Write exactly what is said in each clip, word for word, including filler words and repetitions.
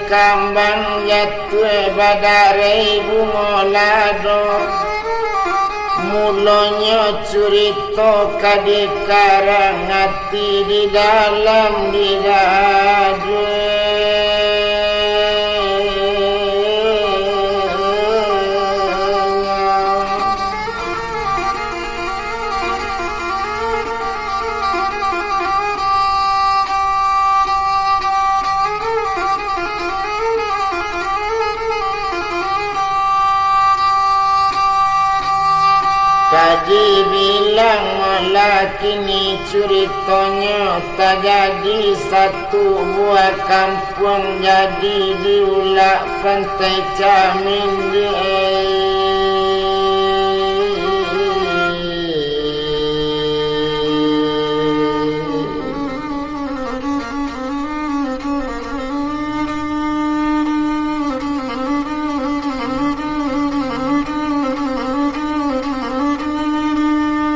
Kambang jatuah badarai bungo lado. Mulonyo curito ka dikarang ati di dalam didaduanyo. Ka dibilang lah kini curitonyo tajadi satu buah kampuang jadi di ulak Pantai Camin di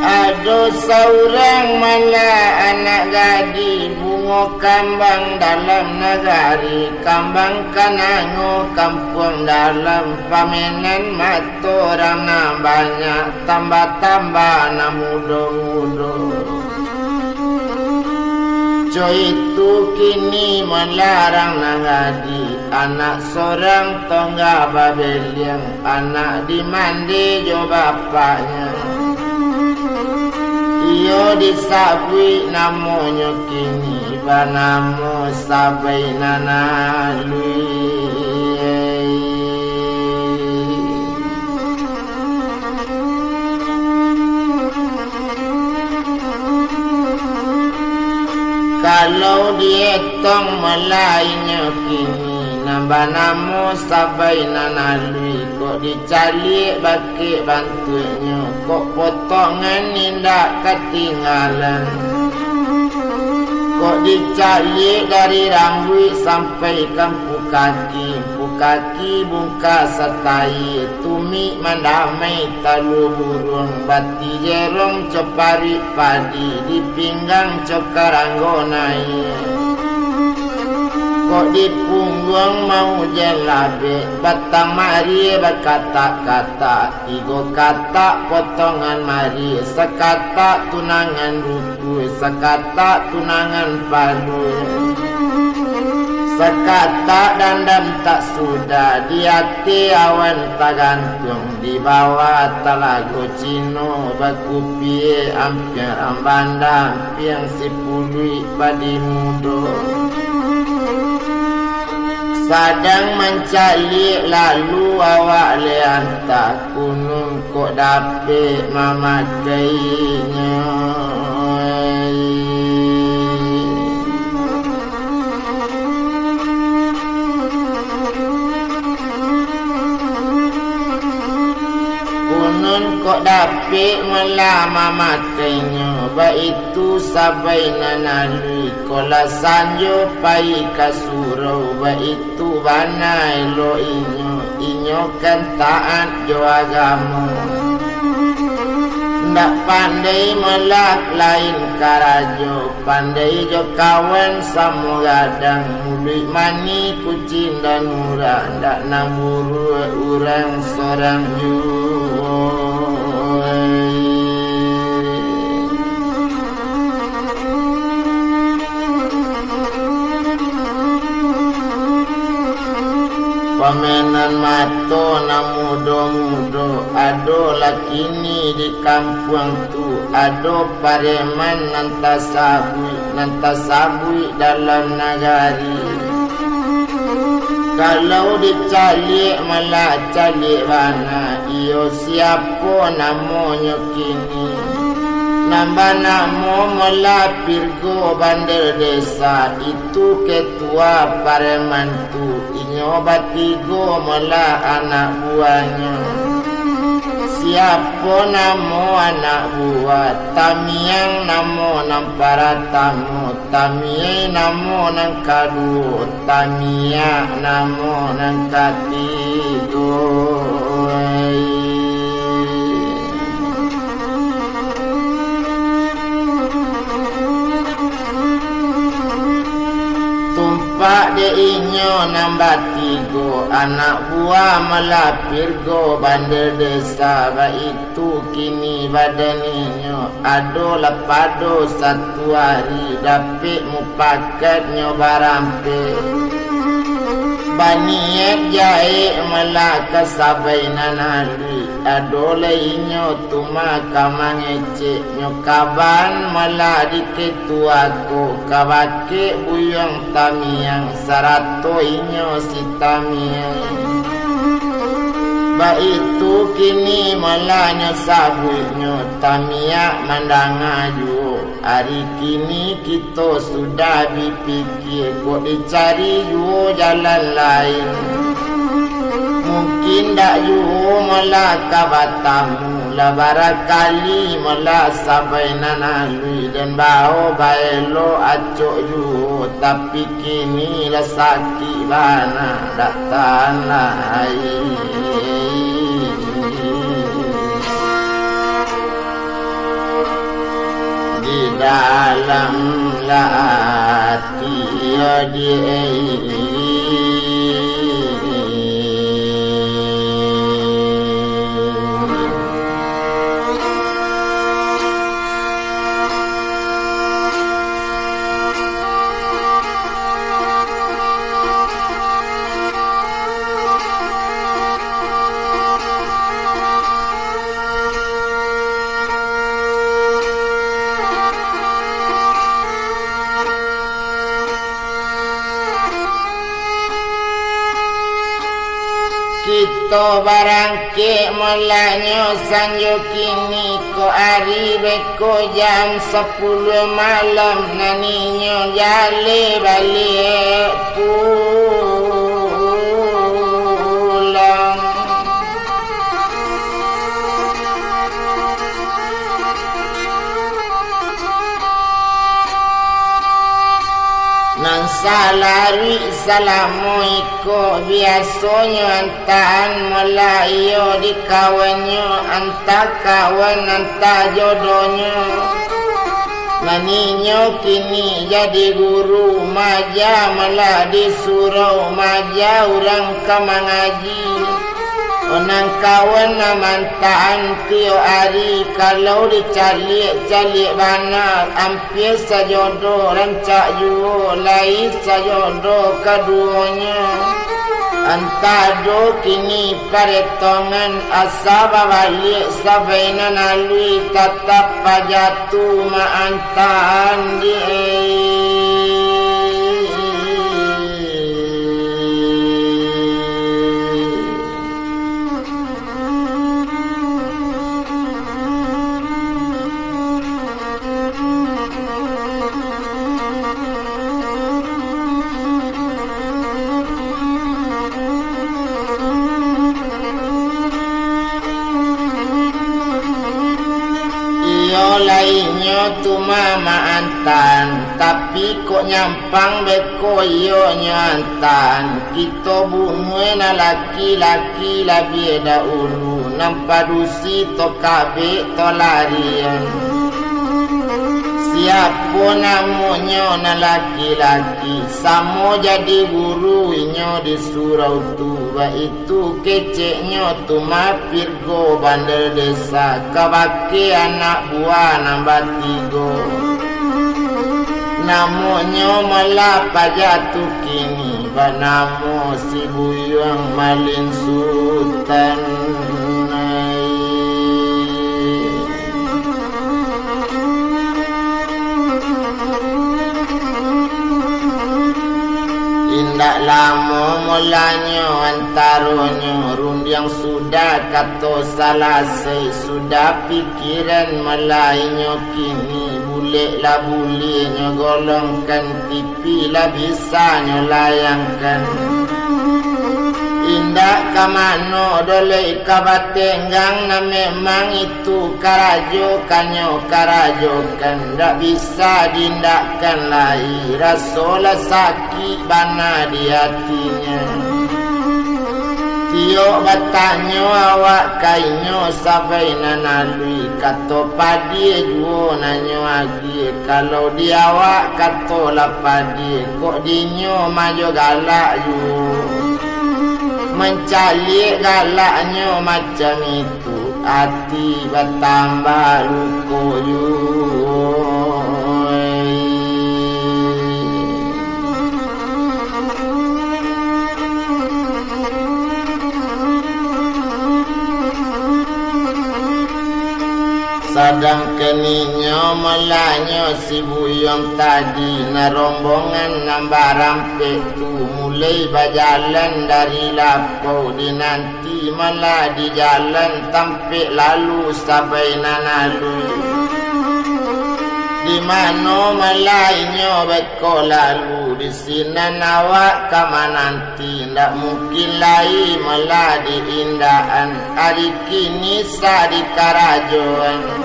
Ado saurang malah anak gadih, bungo kambang dalam nagari, kambang kanango kampuang dalam, pamenan mato urang nan banyak, tambah-tambah nan mudo-mudo. Co itu kini malarang nan gadih, anak sorang tongga babeliang, anak dimande jo bapaknyo. Iyo disabuik namonyo kini, banamo Sabai Nan Aluih. Kalau dietong malainyo kini, nan banamo Sabai Nan Aluih, kok dicaliak bakeh bantuaknyo, kok potongan indak katinggalan. Kok dicaliak dari rambuik sampai ka ampu kaki, ampu kaki bungka satai, tumik mandamai talua buruang, bati jerong co paruik padi, di pinggang co karanggo naiak. Kok di pungguang maujan labek, batang marie bakatak-katak, tigo katak potongan marie, sakatak tunangan ruku, sakatak tunangan palu, sakatak dandam tak sudah, di ateh awan tagantuang, di bawah talago Cino bakupia, ampiang rang banda, ampiang sipuluik padi mudo. Sadang mancaliak lalu awak Leanta, kunun kok dapek mamakainyo. Kunun kok dapek malah mamakainyo, baitu Sabai Nan Aluih, kok lah sanjo pai ka surau, baitu bana elok inyo, inyo kan taat jo agamo. Ndak pandai malah lain karajo, pandai jo kawan samo gadang, muluik manih kuciang dan murah, ndak nan buruak urang sorang juo. Pamenan mato nan mudo-mudo, ado lah kini di kampuang tu, ado pareman nan tasabuik, nan tasabuik dalam nagari. Kalau dicaliak malah caliak bana, iyo siapo namonyo kini? Nan banamo malah Pirgo Bandel Desa, itu ketua pareman tu, inyo batigo malah anak buahnyo. Siapo namo anak buah? Tamiang namo nan paratamo, Tamiai namo nan kaduo, Tamiak namo nan katigo. Tumpak dek inyo Nan batigo anak buah malah Pirgo Bandel Desa, baitu kini badan inyo ado lah pado satu ari dapek mupakaik nyo barampek. Baniaik jahek malah ka sabai nan aluih, ado lai inyo tu mah ka mangecek nyo kaban malah di ketua ko ka bakek buyuang tamiang sarato inyo si tamiang. Baitu kini malah nyo sabuik nyo tamiang mandanga juo. Ari kini kito sudah bipikia, kok dicari juo jalan lain. Mungkin dak juo malah ka batamu, lah barakali malah sabai nan aluih, den bao baelok acok juo, tapi kini lah sakik bana, dak tahan lai. Di dalam ati, yo di Kito barangkek malanyo sanjo kini ko ari, beko jam sapuluah malam, nan inyo jaleh baliak pulang. Nan salaruik salamo iko biasonyo antaan malah iyo di kawannyo, antah kawan antah jodohnyo. Nan inyo kini jadi guru maja malah di surau maja urang ka mangaji. Onang kawan nan mantaan tiok ari, kalau dicaliak-caliak bana, ampia sajodoh rancak juo lai sajodoh kaduonyo. Antah ado kini paretongan, asa babaliak sabai nan aluih, tatap paja tu maantaan di. Iyo lai nyo tu mah maantaan, tapi kok nyampang beko iyo nyo antaan. Kito bunuah nan laki-laki labiah daulu, nan padusi to kabek to larian. Siapo namonyo nan laki-laki, samo jadi guru inyo di surau tu, baitu keceknyo tu mah Pirgo Bandel Desa, kabake anak buah nan batigo. Namonyo malah paja tu kini banamo si Buyuang Malin Sutan. Indak lamo mulanyo antaronyo rundiang sudah kato salasai, sudah pikiran malah inyo kini, bulek lah buliahnyo golongkan, tipi lah bisanyo layangkan. Indak ka mano doh lai ka batenggang, nan memang itu karajo kanyo karajokan, dak bisa diindakkan lai, raso lah sakik bana di atinyo. Iyo batanyo awak ka inyo sabai nan aluih, kato padie juo nanyo agie, kalau di awak kato lah padie, kok dinyo majo galak juo. Mancaliak galaknyo macam itu, ati batambah luko juo. Sadangkan inyo malanyo si buyuang tadi, nan rombongan nan barampek tu, mulai bajalan dari lapau di nan ti malah di jalan tampek lalu sabai nan aluih. Di mano malah inyo beko lalu, di sinan awak ka mananti, ndak mungkin lai malah di-indakan, ari kini sa dikarajoan.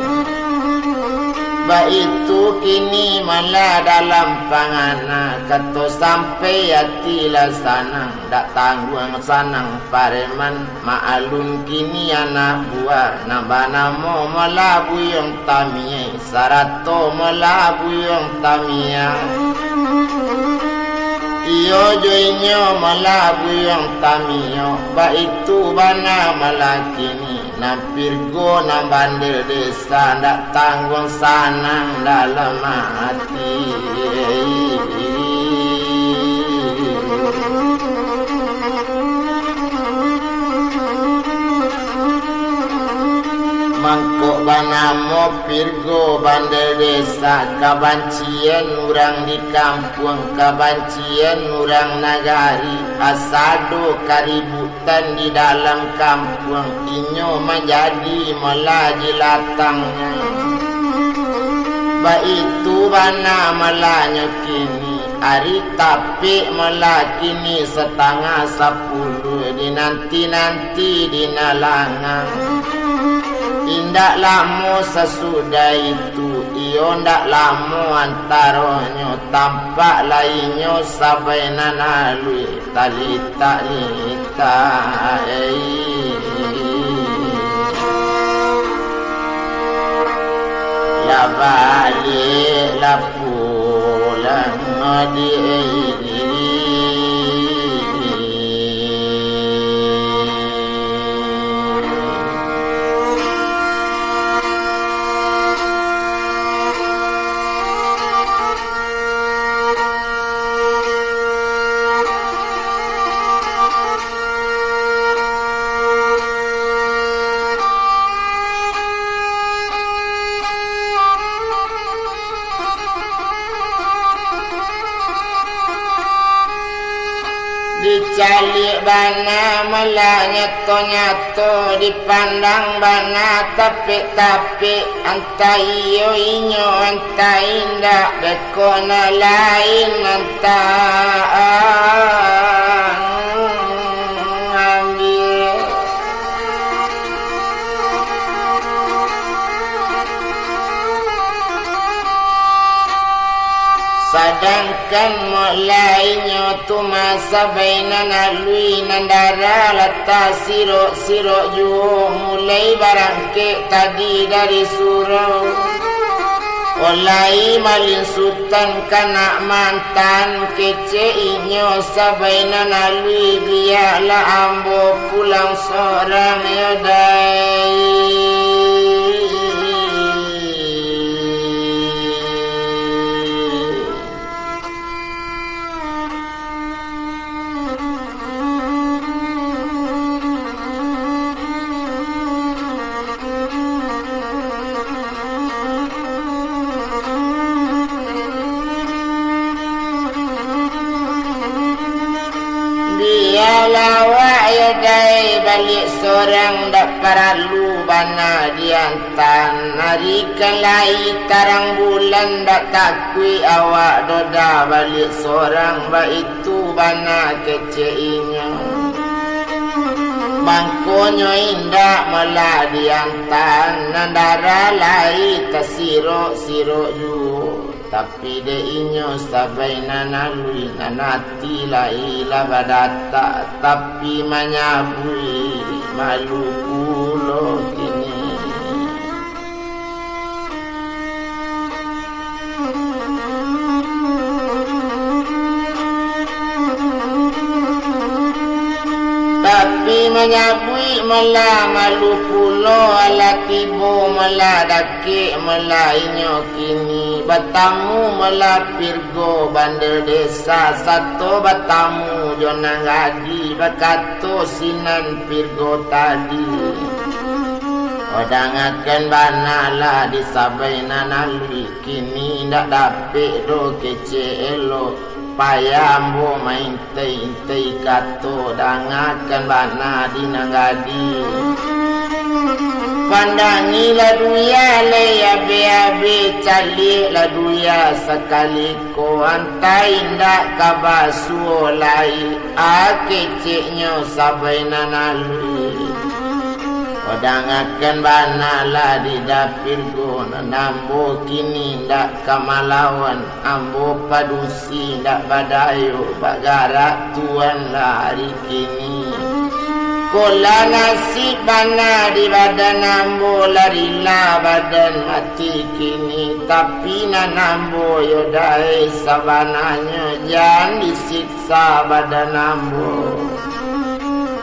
Baitu kini malah dalam pangana, kato sampai ati lah sanang. Dak tangguang sanang pareman, maklum kini anak buah, nan banamo malah Buyuang Tamiah, sarato malah Buyuang Tamiah. Iyo jo inyo malah Buyuang Tamiah, baitu bana malah kini. Nan Virgo, nan bandel desa, ndak tangguang sanang dalam ati. Mangko banamo Virgo bandel desa, kabancian urang di kampuang, kabancian urang nagari, asa ado karibut tan di dalam kampuang, inyo manjadi malah jilatangnyo. Baitu bana malahnyo kini, ari tapek malah kini satangah sapuluah, dinanti-nanti dinalangang. Indak lamo sasudah itu, iyo ndak lamo antaronyo, tampak lai inyo sabai nan aluih. Talitak-litak, ei. Lah baliak, lah pulang, odi, ei. Dicaliak bana malah nyato-nyato, dipandang bana tapek-tapek. Antah iyo inyo, antah indak, beko nan lain antah ambiak. Sadangkan mok lainyo tu masa bainan alui nan dara latah sirok-sirok juo, mulai barangkek tadi dari surau. Olai malinsutan kanak mantan, kecek inyo sabai nan alui, biaklah ambo pulang sorang yo dai. Bialah awak yo dai baliak sorang, dak paralu bana dian- Tan ari ka lai tarang bulan, dak takuik awak doh dah baliak sorang, baitu bana kecek inyo. Mangkonyo indak malah diantan, nan dara lai tasirok-sirok juo. Tapi dek inyo sabai nan aluih, nan ati lai lah badatak, tapi manyabuik malu pulo kini. Tapi manyabuik malah malu pulo, alah tibo malah dakek malah inyo kini. Batamu malah Pirgo bandel desa, sato batamu jo nan gadi, bakato sinan Pirgo tadi. Oh, dangakan bana lah di sabai nan aluih, kini indak dapek doh kecek elok. Payah ambo maintai-intai kato, dangakan bana di nan gadi. Pandangi lah duya lai abih-abih, caliak lah duya sakali ko, antah indak ka basuo lai, a keceknyo sabai nan aluih. Oh, dangakan bana lah di Pirgo, nan ambo kini indak ka malawan, ambo padusi indak badayo, bagarak tuan lah ari kini. Ko lah nasib bana di badan ambo, lah rila badan mati kini, tapi nan ambo yo dai sabananyo, jan disiksa badan ambo.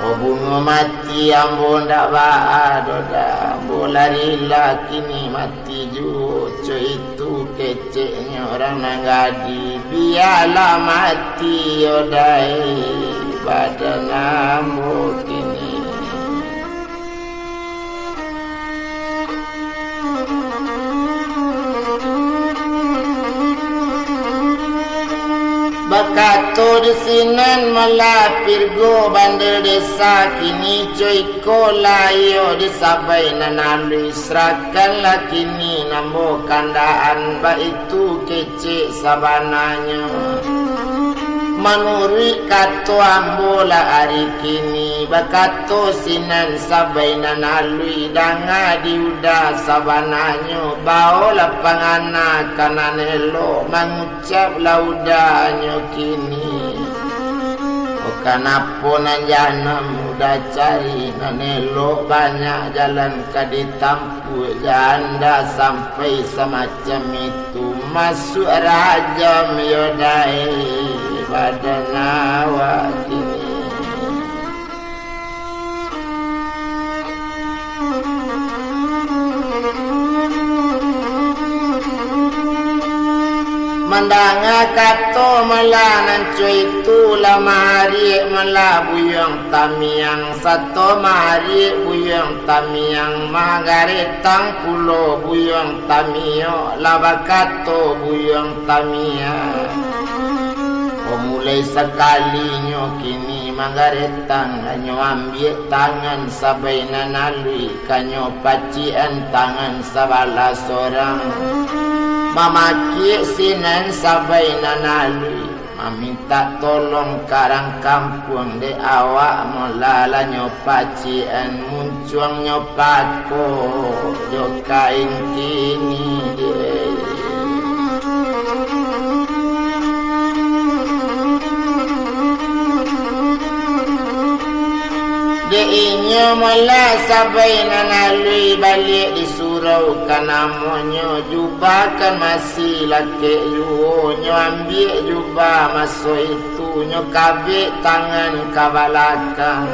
Oh, bunuah mati ambo ndak baa doh dah, ambo lah rila kini mati juo, co itu keceknyo urang nan gadi, bialah mati yo dai badan ambo kini. Bakato di sinan malah Pirgo bandel desa, kini co iko lah iyo di sabai nan aluih, serakanlah kini nan ambo kandakan, baitu kecek sabananyo. Manuruik kato ambo lah ari kini, bakato sinan sabai nan aluih, danga di uda sabananyo, baolah pangana ka nan elok, mangucaplah udanyo kini. Oh, kanapo nan janam uda cari, nan elok banyak jalan ka ditampuah, janda sampai samacam itu. Tu masuak rajam yo dai badan awak kini. Mandanga kato malah nan co itu, lah maariak malah Buyuang Tamiang, sato maariak Buyuang Tamiang, manggaretang pulo Buyuang Tamiok, lah bakato Buyuang Tamiang. Oh, mulai sakalinyo kini manggaretang, lah nyo ambiak tangan sabai nan aluih, ka nyo pacikan tangan sabalah sorang. Mamakiak sinan sabai nan aluih. Mamintak tolong ka rang kampuang, dek awak molah lah nyo pacikan, muncuang nyo pako jo kain kini dek. Dek inyo molah sabai nan aluih baliak di surau, ka namonyo jubah kan masih lakek juo, nyo ambiak jubah maso itu, nyo kabek tangan ka balakang.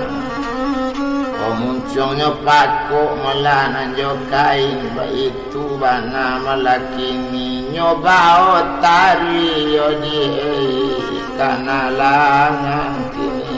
Oh, muncuang nyo pakok molah nan jo kain, baitu bana malah kini, nyo bao taruih yo di ka nan langang kini.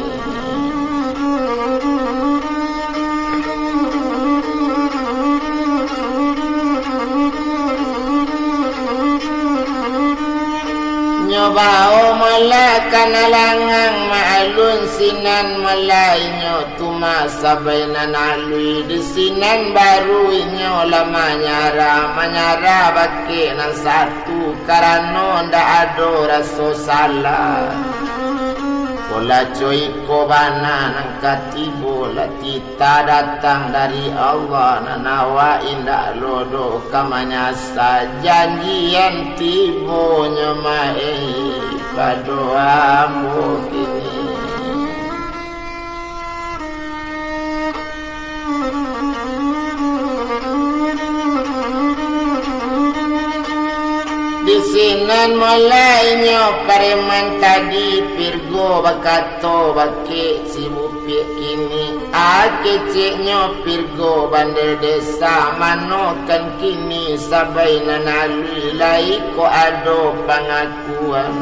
Nyo bao malah ka nan langang, maalun sinan malah inyo tu mah sabai nan aluih, di sinan baru inyo lah manyarah, manyarah bakeh nan satu. Tu karano ndak ado raso salah. Lah co iko bana nan ka tibo, lah titah datang dari Allah, nan awak indak lo doh ka manyasa. Janjian tibonyo maeh pado ambo kini. Di sinan molainyo pareman tadi, Pirgo bakato bakeh si Bupiak kini, "A keceknyo Pirgo bandel desa, manokan kini sabai nan aluih lai ko ado pangakuan."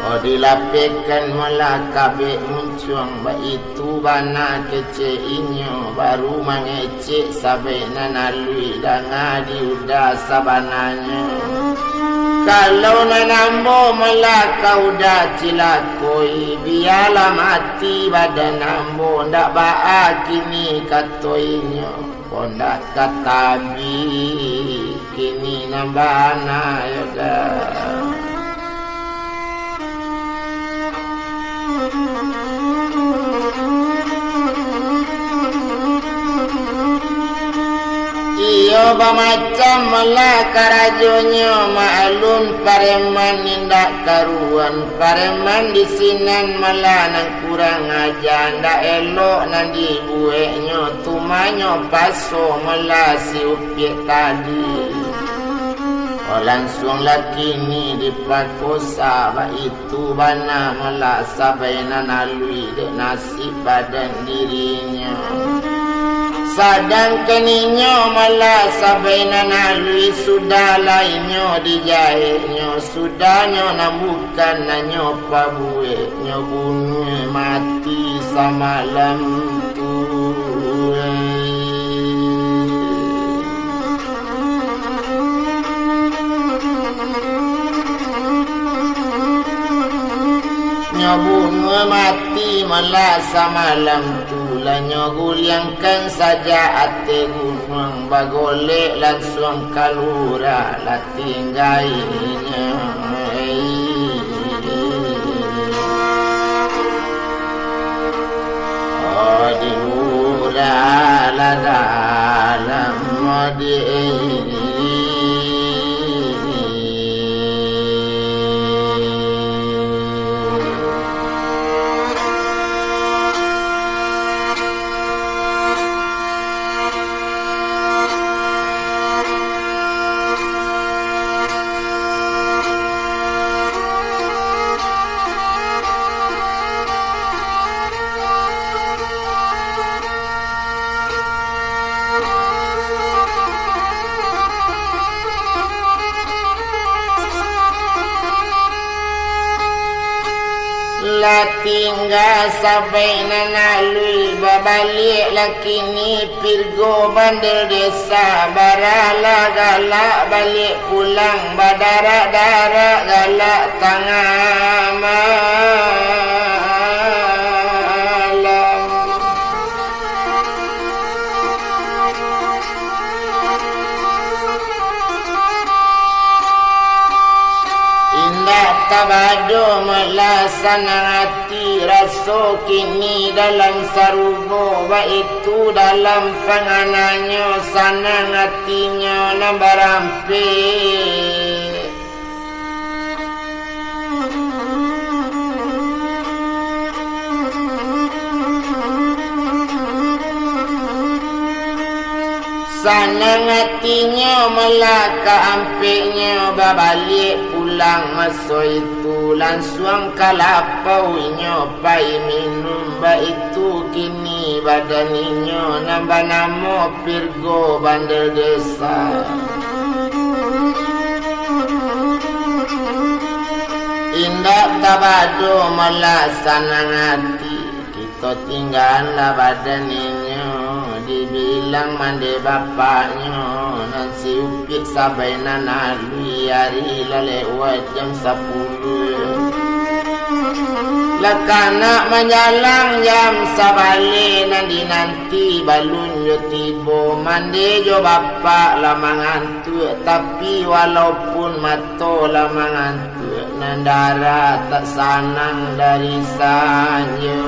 Oh, dilapehkan molah kabek muncuang, baitu bana kecek inyo, baru mangecek sabai nan aluih, danga di uda sabananyo. Kalau nan ambo molah ka uda cilakoi, bialah mati badan ambo, ndak baa kini kato inyo. Pondak ka tabik, kini nan bana yo dah. Iyo, bamacam lah karajonyo, maklum pareman indak karuan. Pareman di sinan malah nan kurang aja, ndak elok nan dibueknyo, tumanyo paso malah si Upiak tadi. Oh, lansuang lah kini dipakosa, baitu bana malah sabai nan aluih dek nasib badan dirinyo. Sadangkan inyo malah sabai nan aluih, sudah lah inyo dijaeknyo, sudahnyo nan bukan nanyo pabuek, nyo bunuah mati samalam tu. Nyo bunuah mati malah samalam tu, lah nyo guliangkan sajak ateh gunuang, bagolek lansuang ka lurah, lah tinggainyo. Oh, di lurah lah dalam di Lah tingga sabai nan aluih, babaliak lah kini Pirgo bandel desa, baralah galak baliak pulang, badarak-darak galak tangah malam. Indak tabado malah sanang ati, raso kini dalam sarugo, baitu dalam pangananyo, sanang atinyo nan barampek. Sanang atinyo malah ka ampeknyo babaliak pulang maso itu, lansuang ka lapau inyo pai minum, baitu kini badan inyo nan banamo Pirgo Bandel Desa. Indak tabado malah sanang ati, kito tinggalah badan inyo, dibilang mandeh bapaknyo, nan si Upiak sabai nan aluih, ari lah lewat jam sapuluah. Lah kanak manjalang jam sabaleh, nan dinanti balun jo tibo, mandeh jo bapak lah mangantuak, tapi walaupun mato lah mangantuak, Nan dara tak sanang dari sanjo.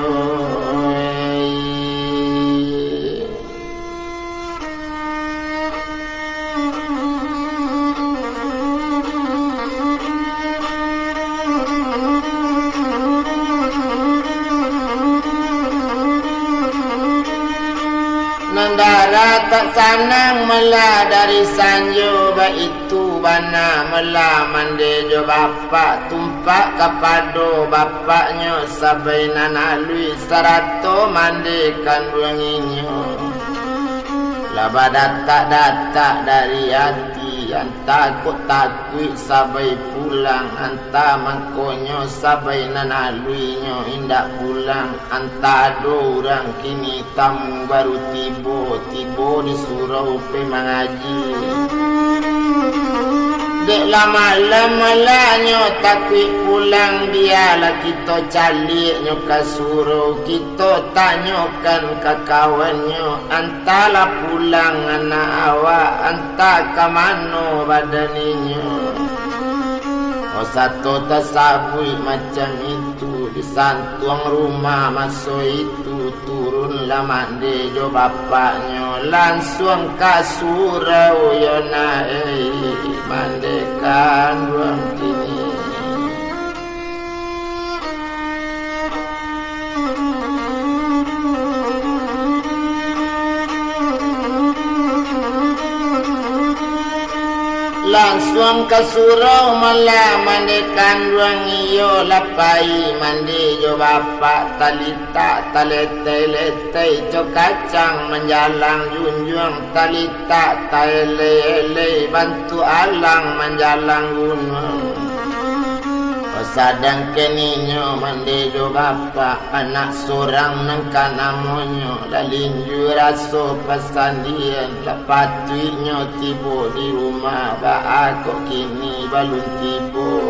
Nan dara tak sanang malah dari sanjo, baitu bana malah mande jo bapak, tumpak kapado bapaknyo sabai nan aluih, sarato mande kanduang inyo. Lah badatak-datak dari ati, antah kok takuik sabai pulang, antah mangkonyo sabai nan aluihnyo indak pulang, antah ado urang kini tamu baru tibo, tibo di surau pai mangaji. Dek lah malam, malah nyo takuik pulang, bialah kito caliak nyo ka surau, kito tanyokan ka kawannyo, antah lah pulang anak awak, antah ka mano badan inyo. Oh, sato tasabuik macam itu, di santuang rumah maso itu, turunlah mande jo bapaknyo, lansuang ka surau yo nak, eh, mande kanduang kini. Lansuang ka surau malah mande kanduang, iyo lah pai mande jo bapak, talitak taletai-letai co kacang manjalang junjuang, talitak taelei-elei bantuak alang manjalang gunuang. Sadangkan inyo mande jo bapak, anak surang nan ka namonyo, lah linjua raso pasandian, lah patuiknyo tibo di rumah, baa kok kini balun tibo.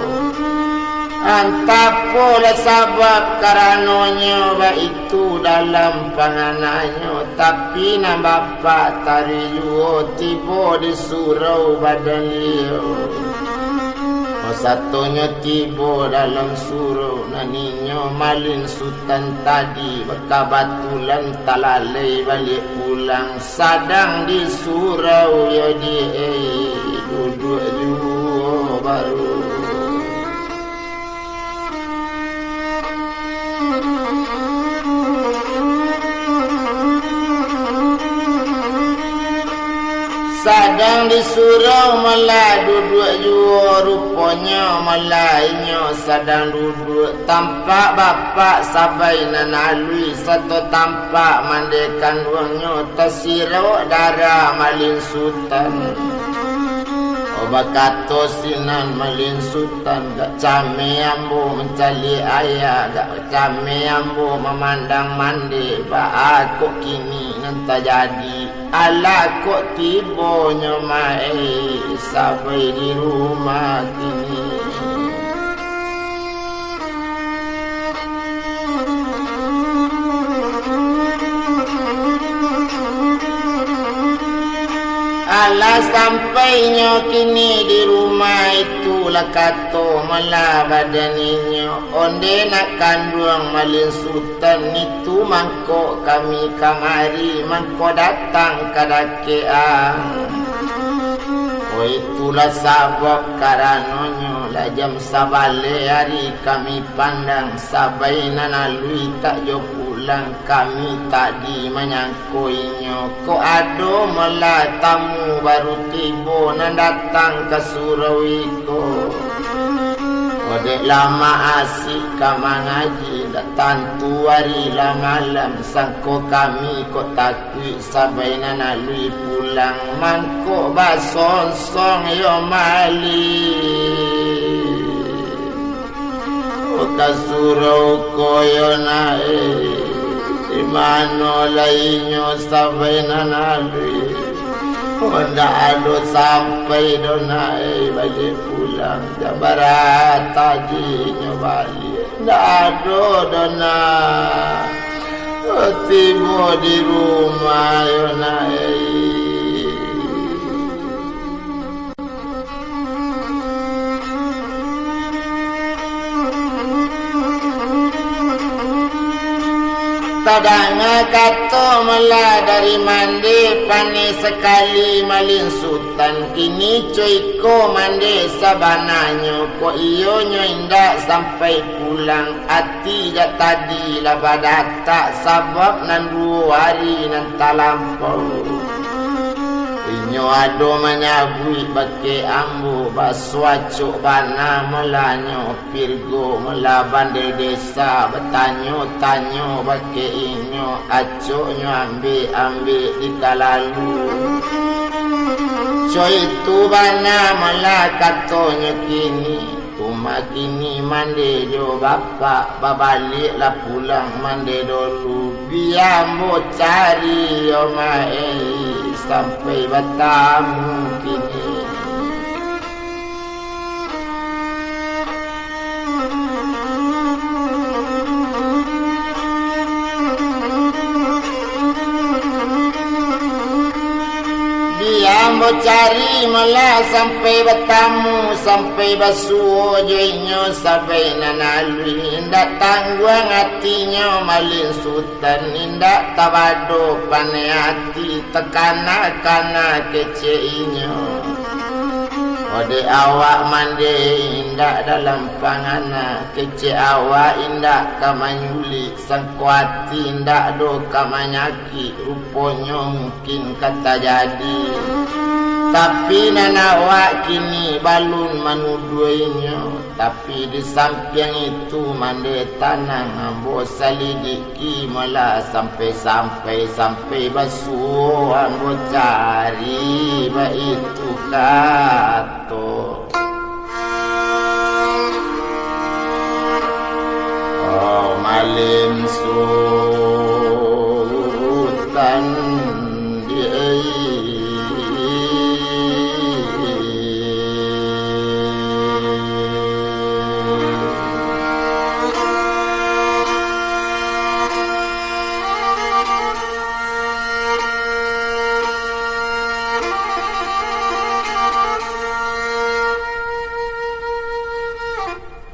Antah apolah sabab karanonyo baitu dalam pangananyo, tapi nan bapak tadi juo tibo di surau badan liau. Satonyo tibo dalam surau, nan inyo Malin Sutan tadi bakabatulan talalai baliak pulang, sadang di surau yo di, eh, duduak juo baru. Sadang di surau malah duduak juo, ruponyo malah inyo sadang duduak, tampak bapak sabai nan aluih, sato tampak mande kanduangnyo tasirok darah Malin Sutan. Oh, bakato sinan Malin Sutan, gak cameh ambo mancaliak ayah, gak cameh ambo mamandang mande, baa kok kini nan tajadi? Alah kok tibonyo maeh sabai di rumah kini. Alah sampainyo kini di rumah itu, lah kato malah badan inyo, onde nak kanduang Malin Sutan itu mangko kami kamari, mangko datang ka dakek ang. Oh, itulah sabab karanonyo lah jam sabaleh ari kami pandang, sabai nan aluih tak jo pulang, kami tadi manyangko inyo kok ado malah tamu baru tibo nan datang ka surau iko. Kok dek lah maasik ka mangaji, dak tantu ari lah malam, sangko kami kok takuik sabai nan aluih pulang, mangko basonsong yo Malin. Ka surau ko yo nak, eh, di mano lai inyo sabai nan aluih? Oh, ndak ado sampai doh nak, eh, baliak pulang. Jam bara tadi inyo baliak? Ndak ado doh nak. Oh, tibo di rumah yo nak, eh. Tadanga kato malah dari mande, paneh sakali malin Sutan. Kini co iko mande sabananyo, kok iyonyo indak sampai pulang. Ati jak tadi lah badatak, sabab nan duo ari nan talampau. Inyo ado manyabuik bakeh ambo, baso acok bana malah nyo. Pirgo malah bandel desa, batanyo-tanyo bakeh inyo, acoknyo ambek-ambek di talalu. Co itu bana malah katonyo kini, cuma kini mande jo bapak, babaliaklah pulang mande dolu. Bia ambo cari yo maeh, sampai batamu kini. Bia ambo cari malah sampai batamu, sampai basuo jo inyo sabai nan aluih. Indak tangguang atinyo malin Sutan, indak tabado paneh ati, takana-kana kecek inyo. Odeh awak mande indak dalam pangana, kecek awak indak ka manyulik, sangko ati indak doh ka manyakik, ruponyo mungkin ka tajadi. Tapi nan awak kini balun manuduahinnyo. Tapi di sampiang itu, mande tanang ambo salidik. Ki malah sampai-sampai, sampai basuo ambo cari baitu kato. Oh, malin Sutan di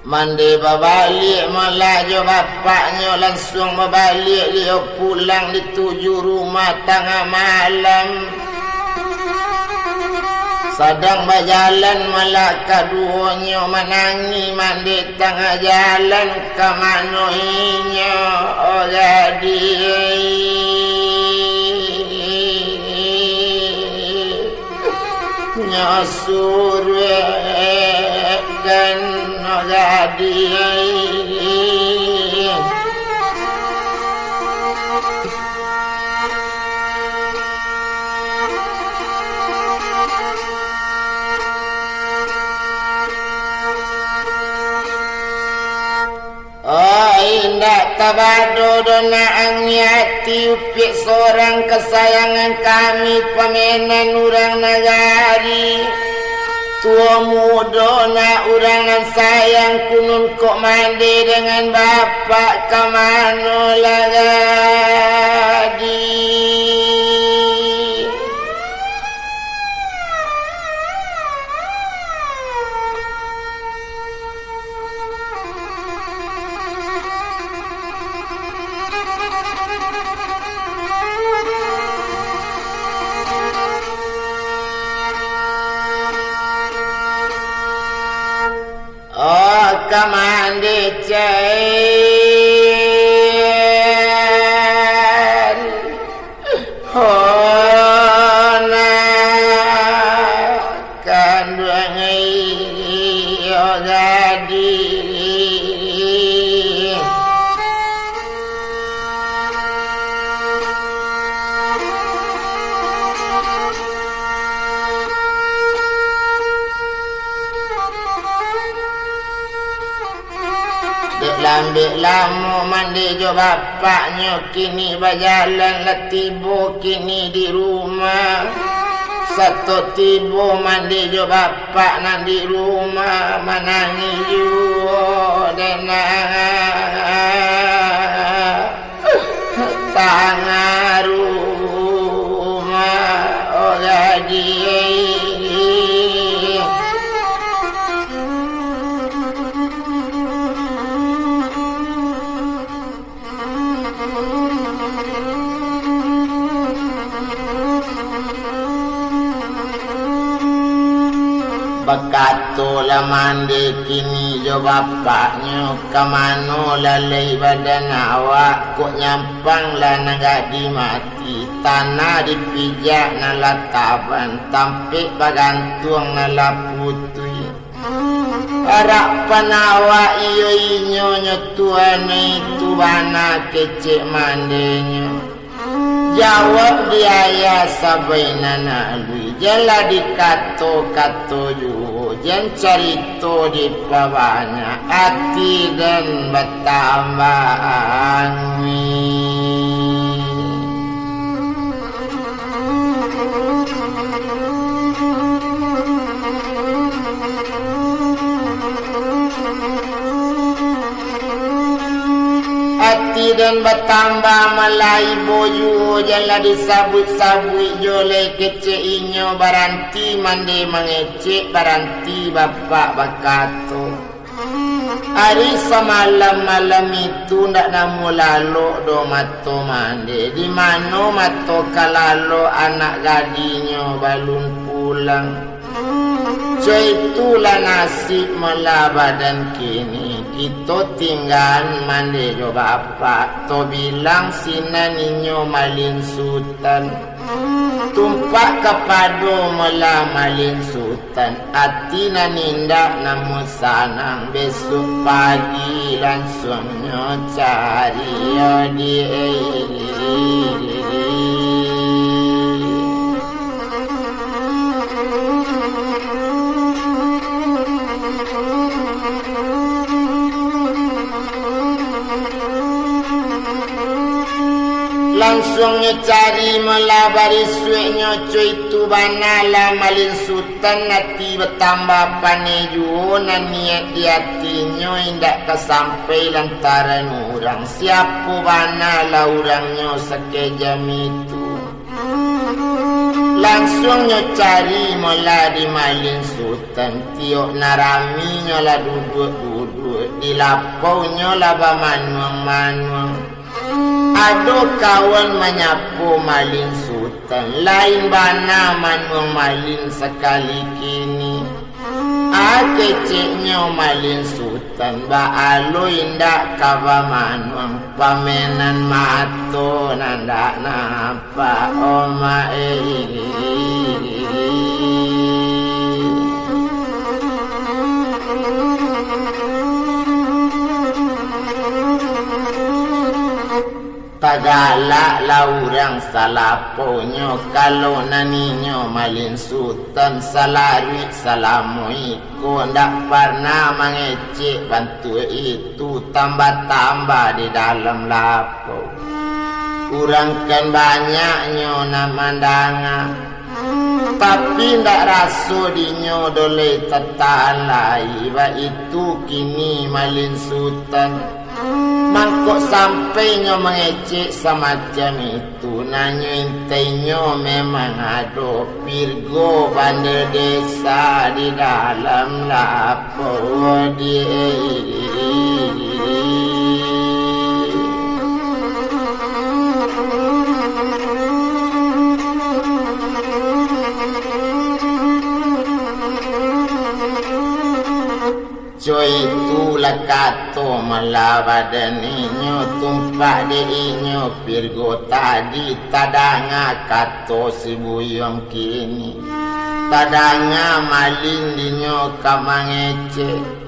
Mande babaliak malah jo bapaknyo, lansuang babaliak liau pulang dituju rumah tangah malam. Sadang bajalan malah kaduonyo, manangih mande tangah jalan, ka mano inyo, oh gadih. Nyo suruahkan gadih. Oh, indak tabado doh nak angih ati, upiak sorang kasayangan kami, pamenan urang nagari. Tuo mudo nak urang nan sayang, kunun kok mande dengan bapak, ka mano lah gadih. Oh, ka mande cairan. Oh, nak kanduang iyo gadih. Dek lambek lamo mande jo bapaknyo, kini bajalan lah tibo kini di rumah. Sato tibo mande jo bapak nan di rumah, manangih juo dek nak. Tangah rumah, oh gadih. Bakato lah mande kini jo bapaknyo, "Ka mano lalai badan awak, kok nyampang lah nan gadi mati, tanah dipijak nan lah taban, tampek bagantuang nan lah putuih. Arapan awak iyo inyo nyo tuan itu bana kecek mandenyo." Jawab di ayah sabaina nak lui, janlah dikato-kato juo, jan carito dipabanyak, ati den batambah angui. Ati den batambah malaibo juo, janlah disabuik-sabuik juo lai kecek inyo baranti mande mangecek, baranti bapak bakato. Ari samalam malam itu ndak namuah lalok doh mato mande, di mano mato ka lalok anak gadinyo balun pulang. Co itulah nasib mela badan kini, kito tinggaan mande jo bapak, to bilang sinan inyo malin sutan. Tumpak kapado mela malin sutan, ati nan indak namuah sanang, besok pagi lansuangnyo cari yo di. Lansuangnyo cari mela barisuaknyo, co itu bana lah malin sutan, ati batambah paneh juo, nan niaik di atinyo indak ka sampai lantaran urang, siapo bana lah urangnyo sakejam itu. Lansuangnyo cari mela di malin sutan, tiok nan raminyo lah duduak-duduak, di lapaunyo lah bamanuang-manuang. Ado kawan manyapo malin sutan, lain bana manuang malin sakali kini. A keceknyo malin sutan, baa lo indak ka bamanuang, pamenan mato nan dak nampak, omak e. Tagalaklah urang salaponyo, kalau nan inyo malin sutan salaruik salamo iko, ndak parnah mangecek bantuak itu, tambah-tambah di dalam lapau. Urang kan banyaknyo nan mandanga, tapi ndak raso dinyo doh lai tatalai, baitu kini malin sutan. Mangko sampai nyo mangecek samacam itu, nan nyo intainyo memang ado Pirgo Bandel Desa di dalam lapau di. Co itulah kato mela badan inyo, tumpak dek inyo Pirgo tadi, tadanga kato si Buyuang kini. Tadanga malin dinyo ka mangecek.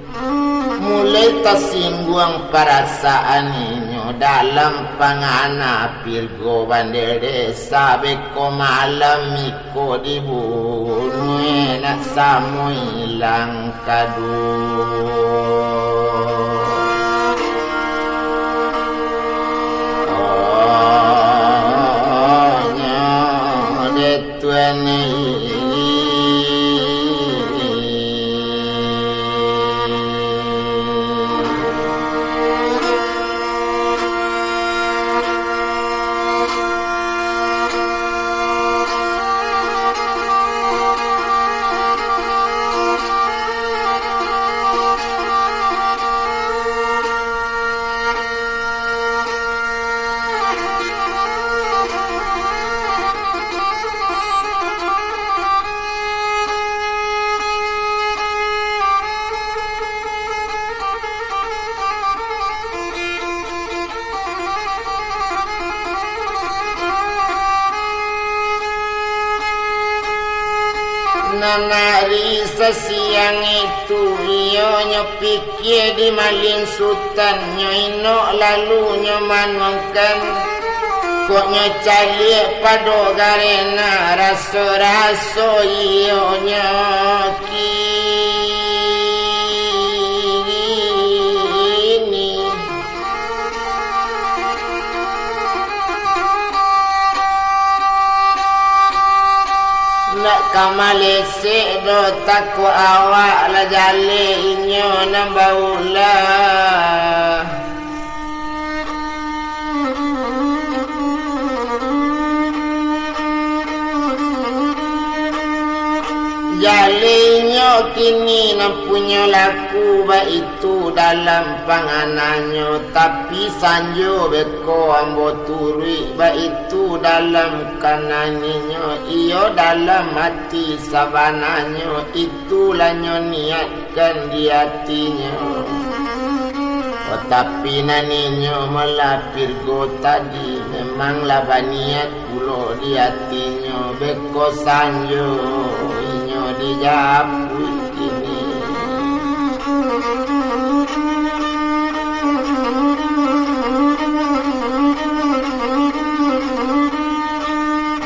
Mulai tasingguang parasaan inyo dalam pangana Pirgo Bandel Desa, beko malam ko dibunuah nak samo ilang kaduo. Oh, nyo dek tuan. Nan ari sasiang itu, iyo nyo pikia di Malin Sutan, nyo inok lalu nyo manuangkan, kok nyo caliak pado garena, raso-raso iyo nyo kini. Ndak ka malesek doh, tako awak lah jaleh inyo nan baulah. Jaleh inyo kini nan punyo laku, baitu dalam pangananyo, tapi sanjo beko ambo turuik, baitu dalam kananyo, iyo dalam ati sabananyo, itulah nyo niatkan di atinyo. Oh, tapi nan inyo malah Pirgo tadi, memang lah baniat pulo di atinyo, beko sanjo inyo dijapuik kini.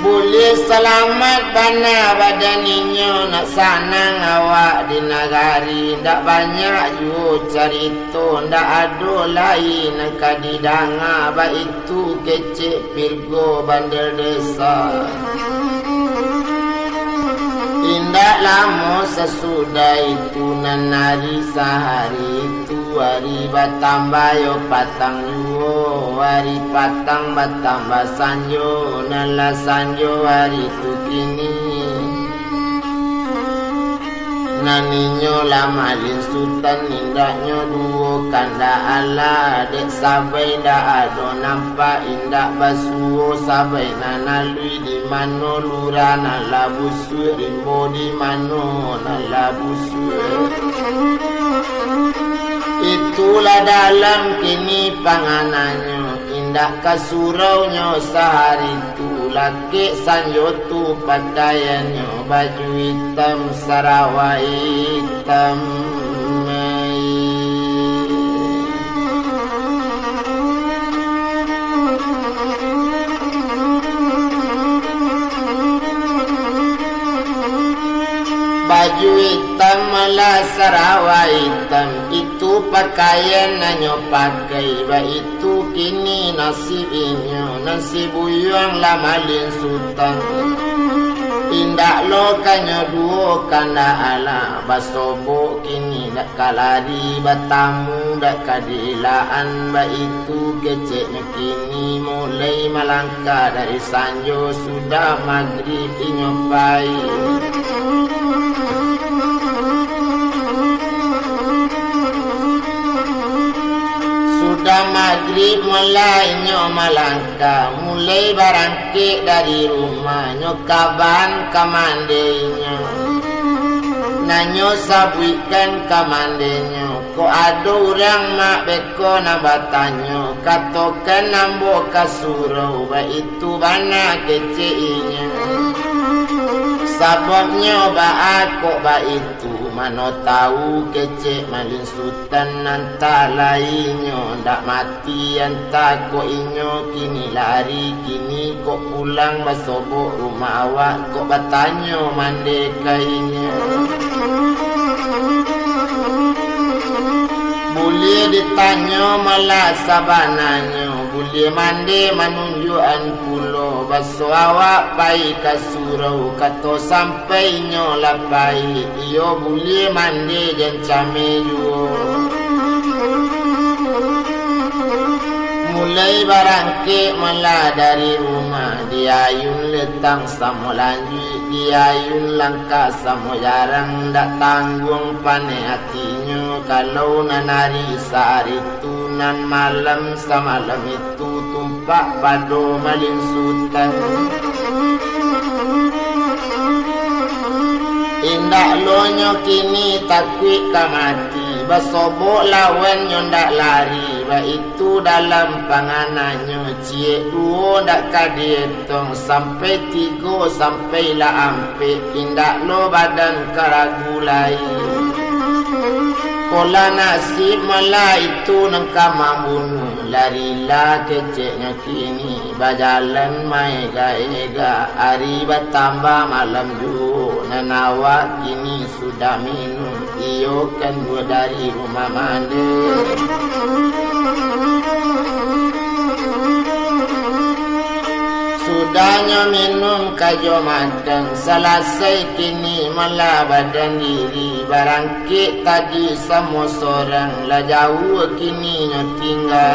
Buliah salamaik bana badan inyo, nak sanang awak di nagari, ndak banyak juo carito, ndak ado lai nan ka didanga, baitu kecek Pirgo Bandel Desa. Indak lamo sasudah itu, nan ari sahari tu, ari batambah yo patang juo, ari patang batambah sanjo, nan lah sanjo ari tu kini. Nan inyo lah Malin Sutan, indaknyo duo kandak alah, dek sabai indak ado nampak, indak basuo sabai nan aluih, di mano lurah nan lah busuak, rimbo di mano nan lah busuak. Itulah dalam kini pangananyo, indak ka suraunyo sahari tu, lakek sanjo tu pakaiannyo, baju itam, sarawa itam. Baju itam, alah sarawa itam, itu pakaian nan nyo pakai, baitu kini nasib inyo, nan si Buyuang lah Malin Sutan. Indak lo ka nyo duo kandak alah, basobok kini, dak ka lari batamu, dak ka diilaan, baitu keceknyo kini, mulai malangkah dari sanjo, sudah magrib inyo pai. Sudah magrib mulai inyo malangkah, mulai barangkek dari rumah, nyo kaban ka mande inyo. Nan nyo sabuikkan ka mandenyo, kok ado urang mak beko nan batanyo, katokan ambo ka surau, baitu bana kecek inyo. Sababnyo baa kok baitu, mano tahu kecek Malin Sutan, antah lai inyo ndak mati, antah kok inyo kini lari, kini kok pulang basobok rumah awak, kok batanyo mande ka inyo. Buliah ditanyo malah sabananyo, buliah mande manunjuakan pulo, baso awak pai ka surau, kato sampai inyo lah pai, iyo buliah mande jan cameh juo. Mulai barangkek malah dari rumah, diayun letang samo lanjuik, diayun langkah samo jarang, ndak tangguang paneh atinyo, kalau nan ari sahari tu, nan malam samalam itu, tumpak pado Malin Sutan. Indak lo nyo kini takuik ka mati, basobok lawan nyo ndak lari, Baitu dalam pangananyo, ciek duo ndak ka dietong, sampai tigo, sampai lah ampek, indak lo badan ka ragu lai. Polah nasib malah itu nan ka mambunuah, larilah keceknyo kini, bajalan maega-ega, ari batambah malam juo, nan awak kini sudah minum, iyo kan duo dari rumah mandi. Sudahnyo minum ka jo makan, salasai kini malah badan diri, barangkek tadi samo sorang, lah jauah kini nyo tingga.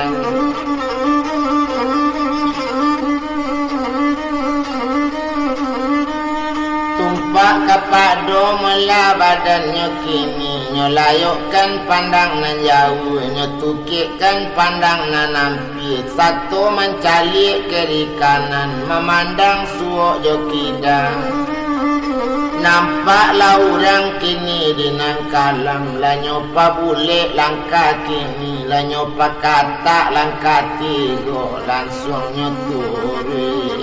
Tumpak kapado malah badannyo kini, nyo layokkan pandang nan jauah, nyo tukekkan pandang nan ampia, sato mancaliak kiri kanan, mamandang suok jo kida. Nampaklah urang kini di nan kalam, lah nyo pabulek langkah kini, lah nyo pakatak langkah tigo, lansuang nyo turuik.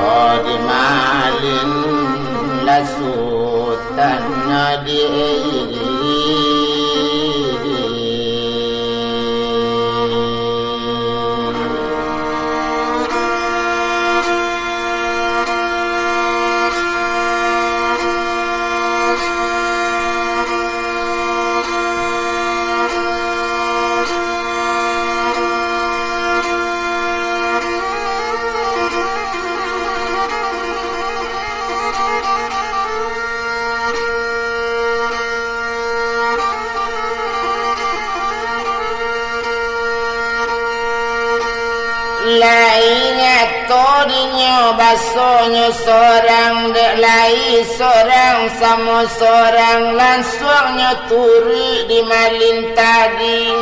Oh, di malin lah Sutan di Lai nyato dinyo basonyo sorang, dek lai sorang samo sorang, lansuang nyo turuik di malin tadi.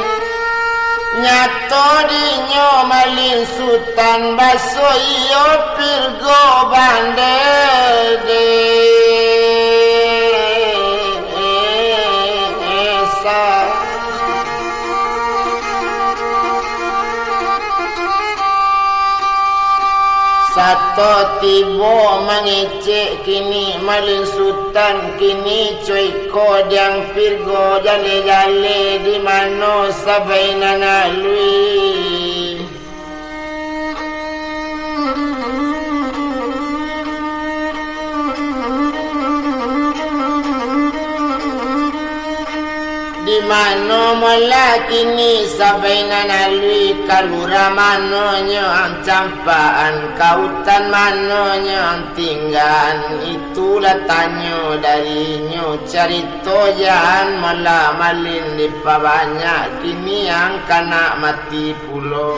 Nyato dinyo malin Sutan, baso iyo pirgo bandel desa. Sato tibo mangecek kini malin Sutan, kini coiko diang pirgo jale-jale, di mano sabainan alui. Di mano molah kini sabainan alui, ka lurah manonyo ang campaan, ka utan manonyo ang tinggaan, itulah tanyo darinyo, carito jaan molah malin dipabanyak, kini ang kanak mati pulo.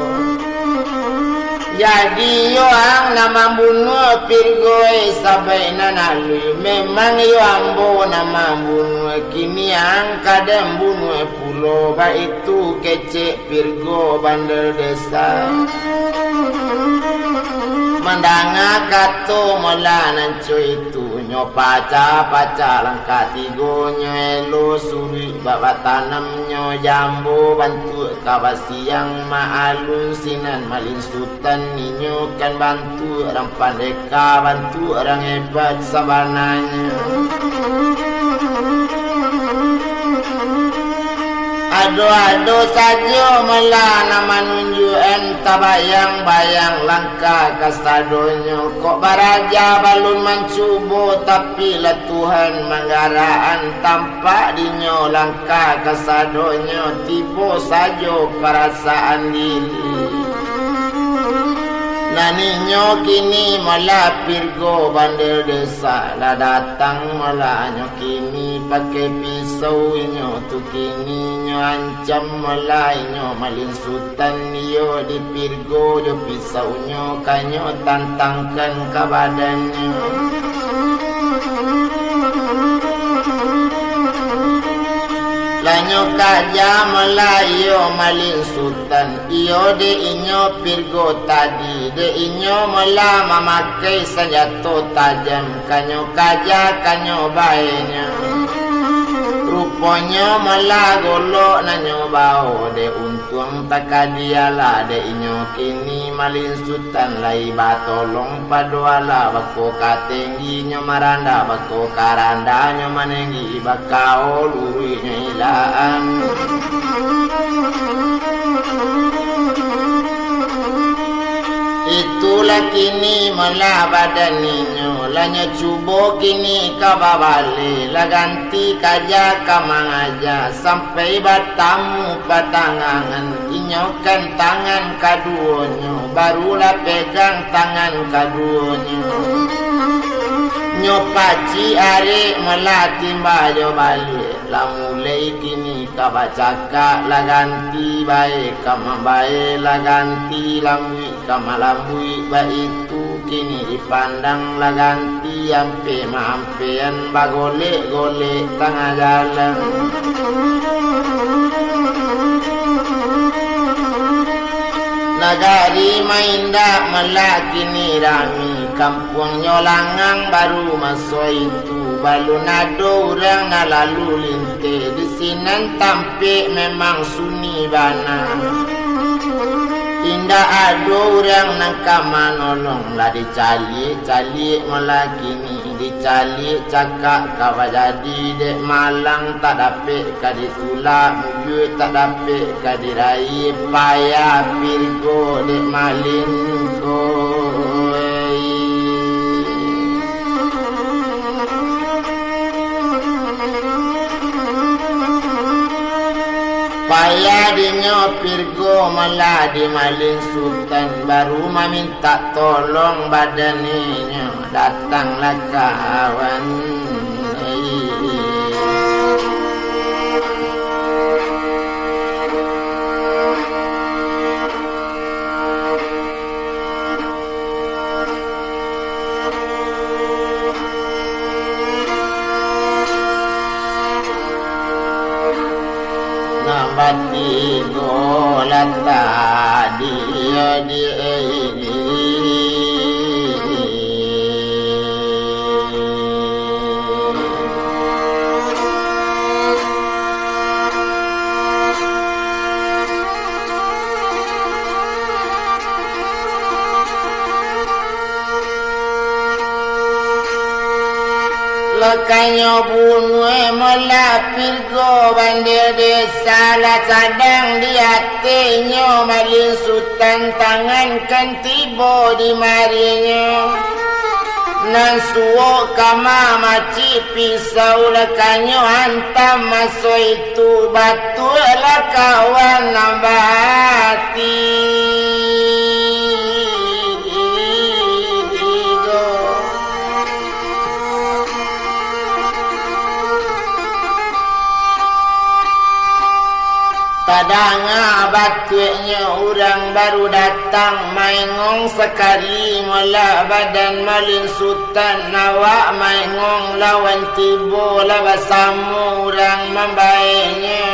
Jadi iyo ang nan mambunuah pirgo, eh, sabainan alui, memang iyo ambo nan mambunuah, kini ang ka den bunuah pulo, baitu kecek pirgo bandel desa. Mandanga kato molah nan co itu, nyo pacah-pacah langkah tigo, nyo elo suruik bak batanam, nyo jambo bantuak ka basiang, maalun sinan malin Sutan, inyo kan bantuak urang pandeka, bantuak urang hebat sabananyo. Ado-ado sajo malah nan manunjuakan tabayang-bayang langkah kasadonyo. Kok baraja balun mancubo, tapi lah Tuhan manggarakan, tampak dinyo langkah kasadonyo, tibo sajo parasaan diri. Nan inyo kini malah pirgo bandel desa, lah datang malah nyo kini pakai pisau, inyo tu kini nyo ancam malah inyo malin Sutan, iyo di pirgo jo pisaunyo, ka nyo tantangkan ka badannyo. Lah nyo kaja malah iyo malin Sutan, iyo dek inyo pirgo tadi, dek inyo malah mamakai sanjato tajam, ka nyo kaja, ka nyo baenyo. Ponyo malah golok nan nyo bao, dek untuang takadialah, dek inyo kini Malin Sutan lai batolong pado Allah, bako ka tengginyo marandah, bako ka randahnyo manenggi, bakao luruihnyo ilaan. Itulah kini malah badan inyo, lah nyo cubo kini ka babaliak, lah ganti kaja ka mangaja, sampai batamu patangangan, inyo kan tangan kaduonyo, barulah pegang tangan kaduonyo. Nyo pacik arek malah timba jo baliak, lah mulai kini ka bacakak, lah ganti bae ka mambae, lah ganti lambuik ka malambuik, baitu kini dipandang, lah ganti ampek maampekan, bagolek-golek tangah jalan. Nagari maindak malah kini rami, kampuangnyo langang baru maso itu, balun ado urang nan lalu linteh, di sinan tampek memang sunyi bana. Indak ado urang nan ka manolong, lah dicaliak-caliak malah kini, dicaliak cakak ka bajadi, dek malang tak dapek ka ditulak, mujua tak dapek ka diraih, payah Pirgo dek Malin ko. Payah dinyo Pirgo malah di Malin Sutan, baru mamintak tolong badan inyo, datanglah kawan. Nan batigo latak di, di Lakanyo bunuah malah Pirgo bandeh desa, lah sadang di atinyo Malin Sutan, tangan kan tibo di marinyo. Nan suok ka mamacik pisau, lakanyo antam maso itu, batuaklah kawan nan batigo. Tadanga batuaknyo urang baru datang, maengong sakali malah badan Malin Sutan, awak maengong lawan tibo lah basamo urang mambaenyo.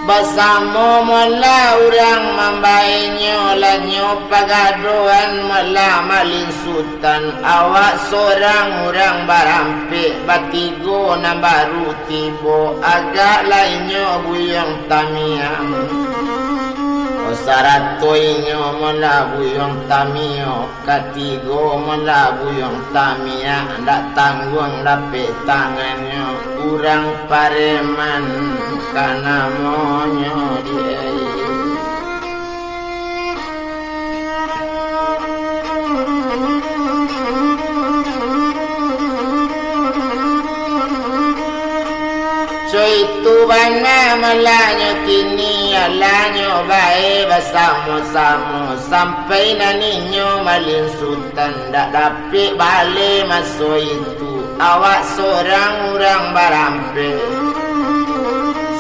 Basamo malah urang mambaenyo, lah nyo pagadoan malah Malin Sutan, awak sorang urang barampek, batigo nan baru tibo, agak lah inyo Buyuang Tamiang. Sarato inyo malah Buyuang Tamiang, katigo malah Buyuang Tamiang, ndak tangguang dapek tangannyo, urang pareman ka namonyo di. Co itu bana malah nyo kini, alah nyo bae basamo-samo, sampai nan inyo Malin Sutan ndak dapek baleh maso itu. Awak sorang urang barampek,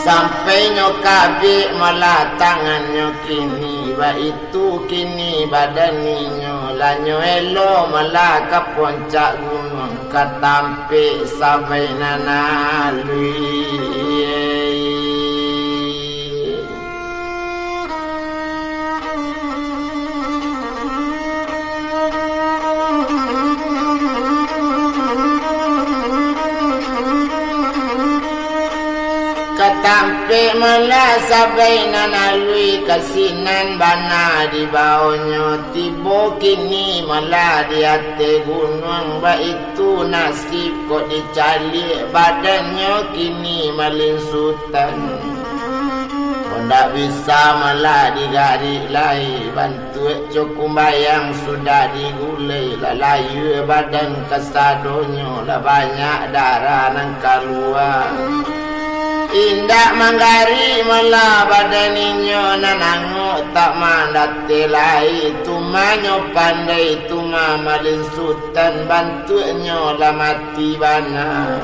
sampai nyo kabek malah tangannyo kini, baitu kini badan inyo, lah nyo elo malah ka poncak gunuang, ka tampek sabai nan aluih. Ampek malah sabai nan aluih ka sinan bana dibaonyo, tibo kini malah di ateh gunuang, baitu nasib kok dicaliak badannyo kini Malin Sutan. Kok ndak bisa malah digarik lai, bantuak co kumbayang sudah digulai, lah layua badan kasadonyo, lah banyak darah nan kalua. Indak manggarik malah badan inyo nan angok tak mandateh lai, tumahnyo pandai tumah Malin Sutan, bantuaknyo lah mati bana.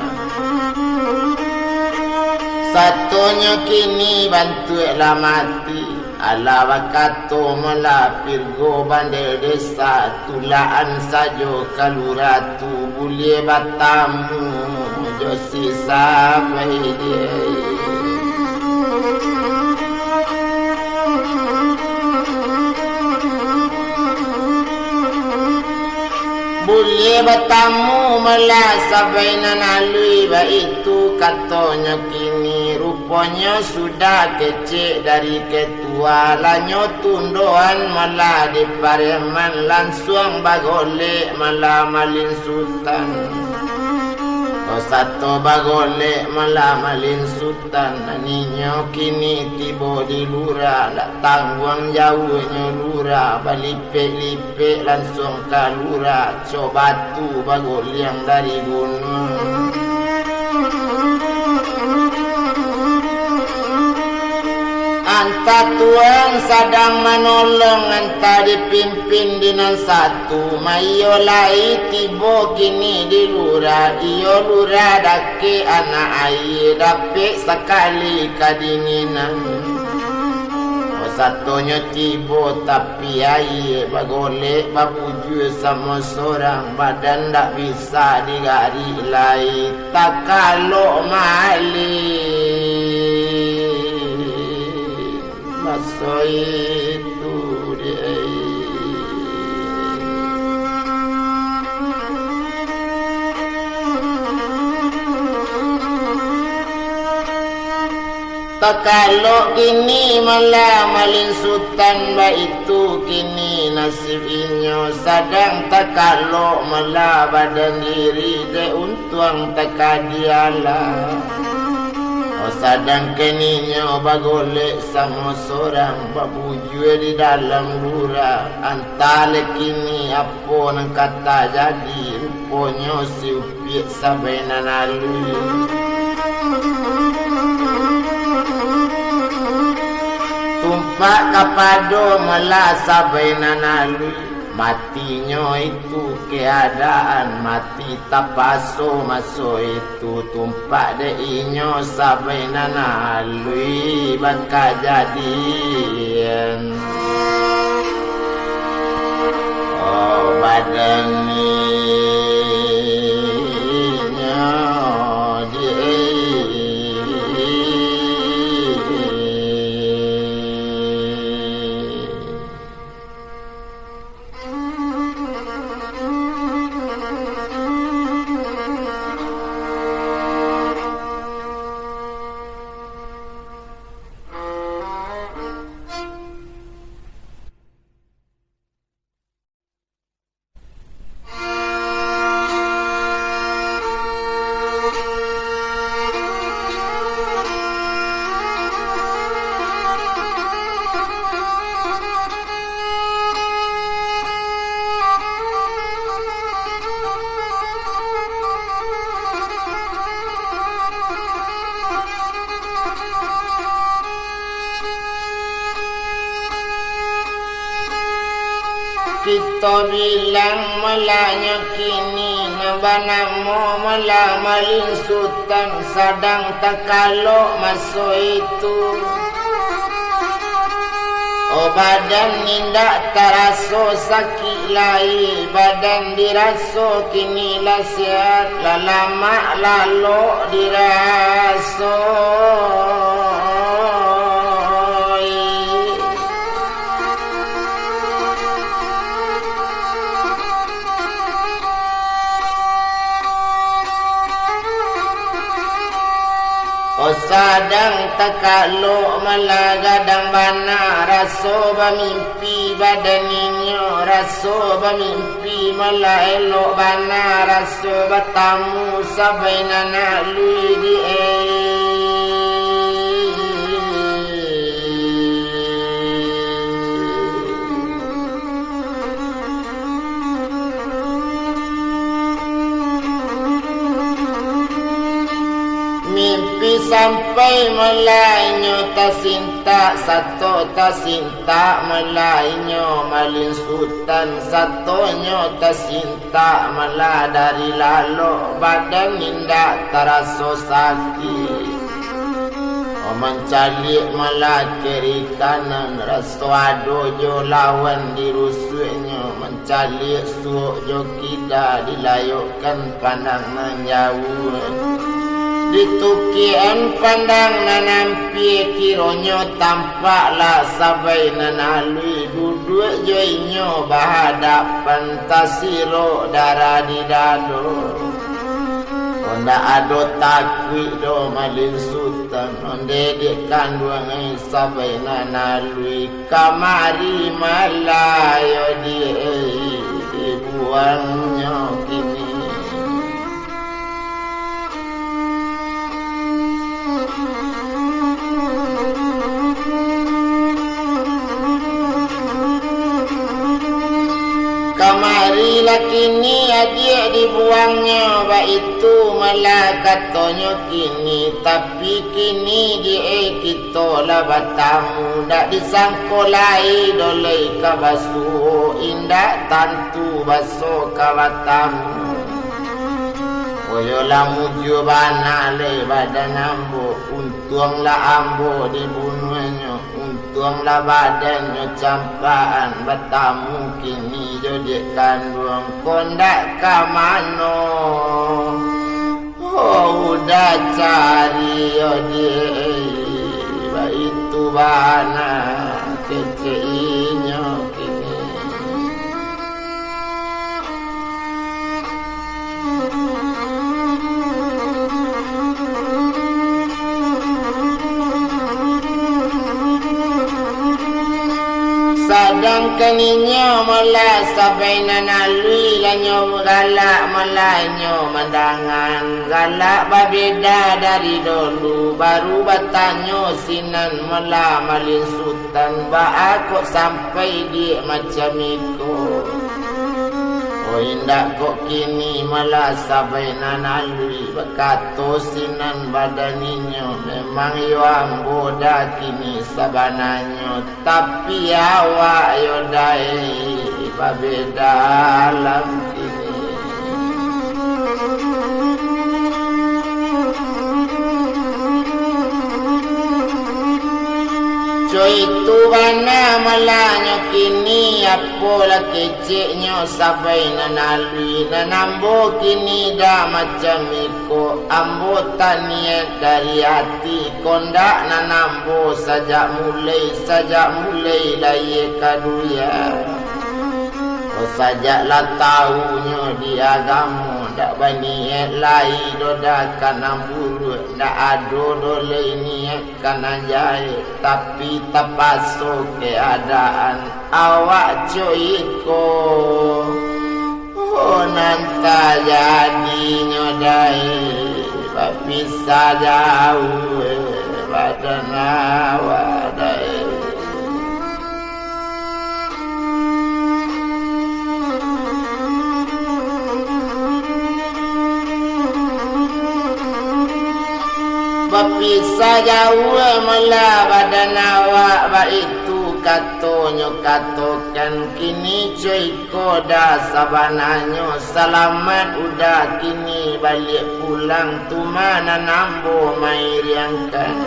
Satonyo kini bantuak lah mati. Alah bakato malah Pirgo Bandel Desa, tulakan sajo ka lurah tu, buliah batamu jo si sapai dek. Buliah batamu malah sabai nan aluih, baitu katonyo kini, ruponyo sudah kecek dari ketua, lah nyo tundoan malah di pareman, lansuang bagolek malah Malin Sutan. Kok sato bagolek malah Malin Sutan, aninyo kini tibo di lurah, dak tangguang jauahnyo lurah, balipek-lipek lansuang ka lurah, cok batu bagoliang dari gunuang. Antah Tuhan sadang manolong, antah dipimpin di nan satu, maiyo lai tibo kini di lurah, iyo lurah dakek anak aia, dapek sakali kadinginan. Satonyo tibo tapi aia, bagolek babujua samo sorang, badan ndak bisa digarik lai, takalok malin maso itu dek. Takalok kini malah Malin Sutan, baitu kini nasib inyo, sadang takalok malah badan diri, dek untuang takadialah. Oh, sadangkan inyo bagolek samo sorang, babujua di dalam lurah, antah lai kini apo nan ka tajadi, ruponyo si Upiak sabai nan aluih. Tumpak kapado malah sabai nan aluih. Matinyo itu keadaan mati tapaso maso itu, tumpak dek inyo sabai nan aluih bakajadian. Oh, badan inyo di Kito bilang malah nyo kini, nan banamo malah Malin Sutan, sadang takalok maso itu. Oh, badan indak taraso sakik lai, badan diraso kini lah sehat, lah lamak lalok dirasoi. Oh, Sadang takalok malah gadang bana, raso bamimpi badan inyo, raso bamimpi malah elok bana, raso batamu sabai nan alui di e. Mimpi sampai malah inyo tasintak, sato tasintak malah inyo malinsutan, satonyo tasintak malah dari lalok, badan indak taraso sakik. Mancaliak malah kiri kanan, raso ado jo lawan di rusuaknyo, mancaliak suok jo kida, dilayokkan pandang nan jauah. Ditukiakan pandang nan ampia, kironyo tampaklah sabai nan alui, duduak jo inyo bahadapan, tasirok darah di dado. Ndak ado takuik doh malinsutan, onde dek kanduang ai sabai nan alui. Kamari malah yo di, dibuangnyo kini. Kamari lah kini adiak dibuangnyo, baitu malah katonyo kini, tapi kini di e kito lah batamu, dak disangko lai dolai ka basuo, indak tantu baso ka batamu. Oyolah mujua bana lai badan ambo, untuanglah ambo dibunuahnyo, untuanglah badannyo campakan, batamu kini jo dek kanduang, ko ndak ka mano. Oh, udah cari yo dek, baitu bana kecek inyo kini. Sadangkan inyo malah sabai nan alui, lah nyo galak malah nyo mandangan, galak babeda dari dolu, baru batanyo sinan malah malinsutan, baa kok sampai diak macam iko? Oh, indak kok kini malah sabai nan alui, bakato sinan badan inyo, memang yo ambo dah kini sabananyo, tapi awak yo dai babeda alam kini. Co itu bana malah nyo kini, apo lah keceknyo sabai nan alui, nan ambo kini dah macam iko, ambo taniaik dari ati, ko ndak nan ambo sajak mulai, sajak mulai lahia ka dunia. Ko sajak lah taunyo di agamo, ndak baniaik lai doh dah ka nan buruak, ndak ado doh lai niaik ka nan jahek, tapi tapaso keadaan awak co iko. Oh, nan tajadinyo dai, bapisah jauah badan awak dai. Bapisah jauah malah badan awak, baitu katonyo katokan, kini co iko dah sabananyo, salamat udah kini baliak pulang, tu ma nan ambo mairiangkan.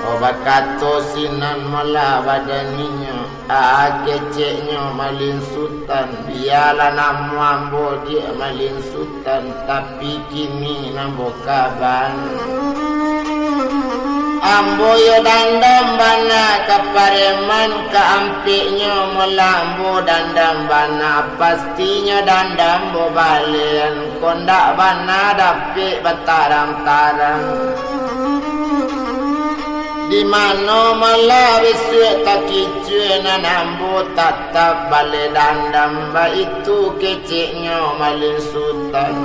Oh, bakato sinan malah badan inyo, ah, keceknyo malinsutan, bialah namo ambo diak malinsutan, tapi kini nan ambo kaban. Ambo yo dandam bana ka pareman, ka ampeknyo malah ambo dandam bana, pastinyo dandam ambo balen, ko ndak bana dapek batarang-tarang. Di mano malah bisuak takicua, nan ambo tatap baleh dandam, baitu keceknyo Malin Sutan.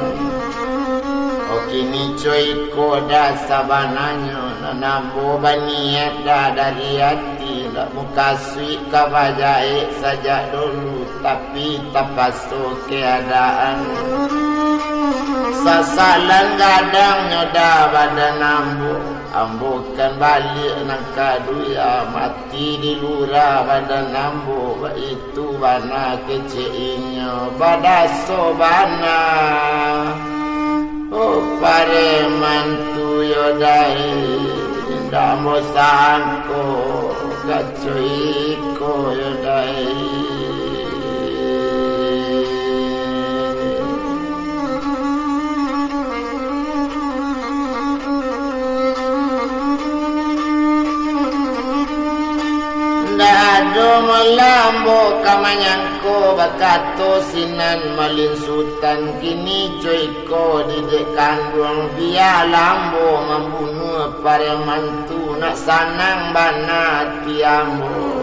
Oh, kini co iko dah sabananyo, nan ambo baniat dah dari ati, ndak mukasuik ka bajaek sajak dulu, tapi tapaso keadaan. Sasalan gadangnyo dah badan ambo, ambo kan baliak nan ka dunia, mati di lurah badan ambo, baitu bana kecek inyo, badaso bana. Oh, pareman tu yo dai, indak ambo sangko, kaco iko yo dai. Ndak ado malah ambo ka manyangko, bakato sinan Malin Sutan, kini co iko didiak kanduang, bialah ambo mambunuah pareman tu, nak sanang bana ati ambo.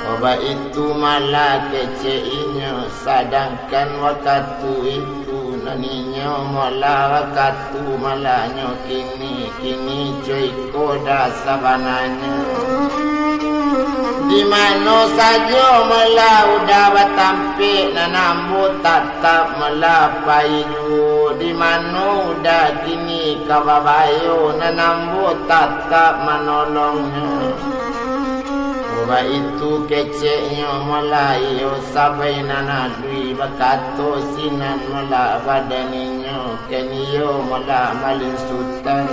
Oh, baitu malah kecek inyo, sadangkan wakatu itu nan inyo molah wakatu malahnyo kini, kini co iko dah sabananyo. Di mano sajo molah udah batampek, nan ambo tatap molah pai juo. Di mano udah kini ka babayo, nan ambo tatap manolongnyo. Baitu keceknyo molah iyo sabai nan aluih, bakato sinan molah badan inyo, kan iyo molah Malin Sutan.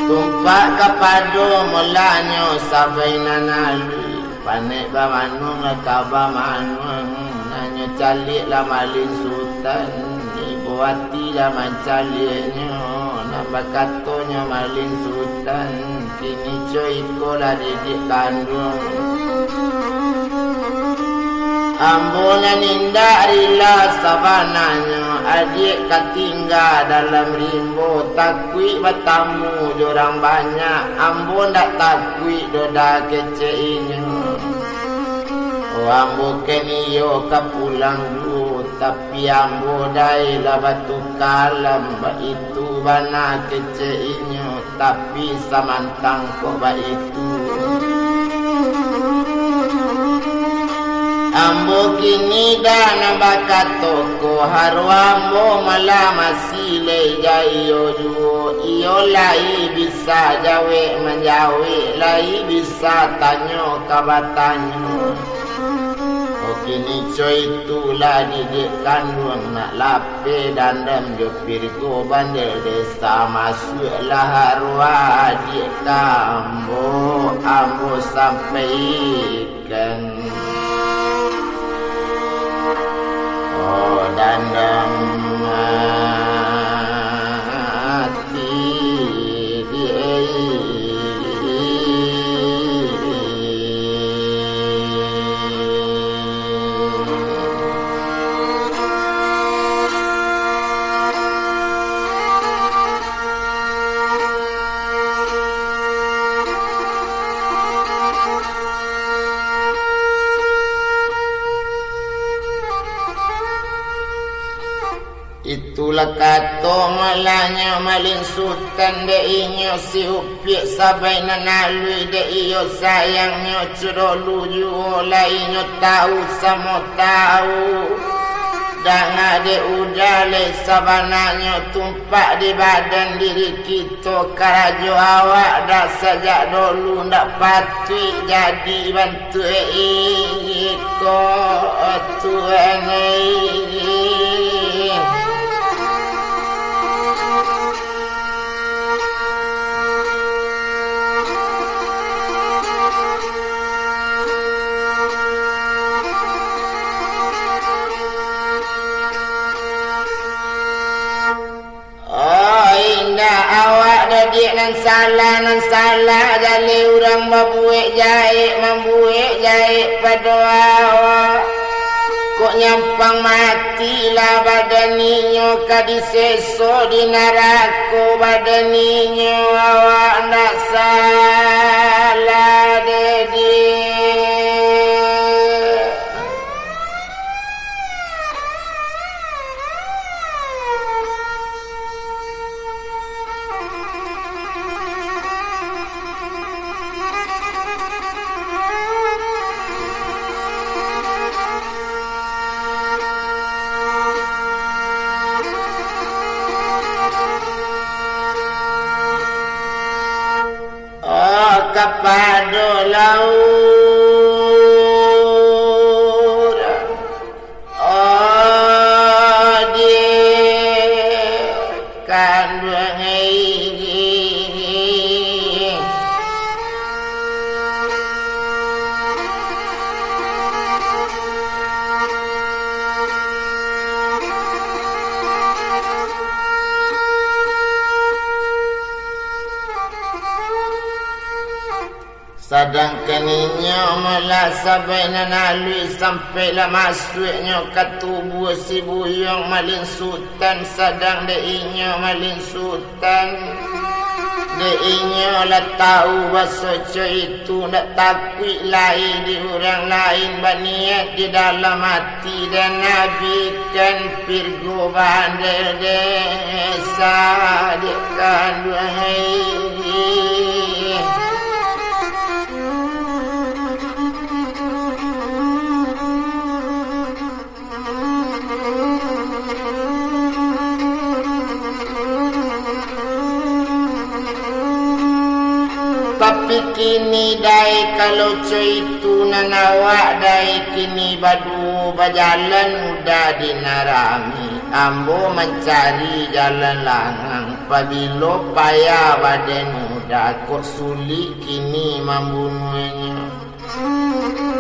Tumpak kapado molahnyo sabai nan aluih, panek bamanuang lah ka bamanuang, nan nyo caliak lah Malin Sutan, ibo ati lah mancaliaknyo, nan bakatonyo Malin Sutan, kini co iko lah didiak kanduang. Ambo nan indak rila sabananyo, adiak ka tingga dalam rimbo, takuik batamu jo urang banyak, ambo ndak takuik doh dah kecek inyo. Oh, ambo kan iyo ka pulang juo, tapi ambo dai lah batuka alam, baitu bana kecek inyo, tapi samantang kok baitu. Ambo kini dah nan bakato ko, haruah ambo malah masih lai jaiyo juo, iyo lai bisa jawek manjawek, lai bisa tanyo ka batanyo. Oh, kini co itulah didiak kanduang, nak lapeh dandam jo pirgo bandel desa, masuaklah aruah adiak ka ambo, ambo sampaikan. Oh, dandam mati. Itulah kato malahnyo Malin Sutan, dek inyo si upiak sabai nan aluih, dek iyo sayangnyo co dolu juo, lah inyo tahu samo tahu. Danga dek udah lai sabananyo tumpak di badan diri kito, karajo awak dah sajak dolu ndak patuik jadi bantuak iko, Tuan ai. Oh, indak awak doh diak nan salah, nan salah jaleh urang babuek jahek, mambuek jahek pado awak. Kok nyampang mati lah badan inyo, ka diseso di narako badan inyo, awak ndak salah, Dek. Oh, kapado lauran. Oh, Dek kanduang ai. Sadangkan inyo malah sabai nan aluih, sampai lah masuaknyo ka tubuah si Buyuang Malin Sutan, sadang dek inyo Malin Sutan, dek inyo lah tahu baso co itu, ndak takuik lai di urang lain, baniat di dalam ati, dan abihkan Virgo Bandel desa, Dek kanduang ai. Tapi kini dai, kalau co itu nan awak dai kini baduo bajalan udah di nan rami. Ambo mancari jalan langang, pabilo payah badan udah, kok sulik kini mambunuahnyo.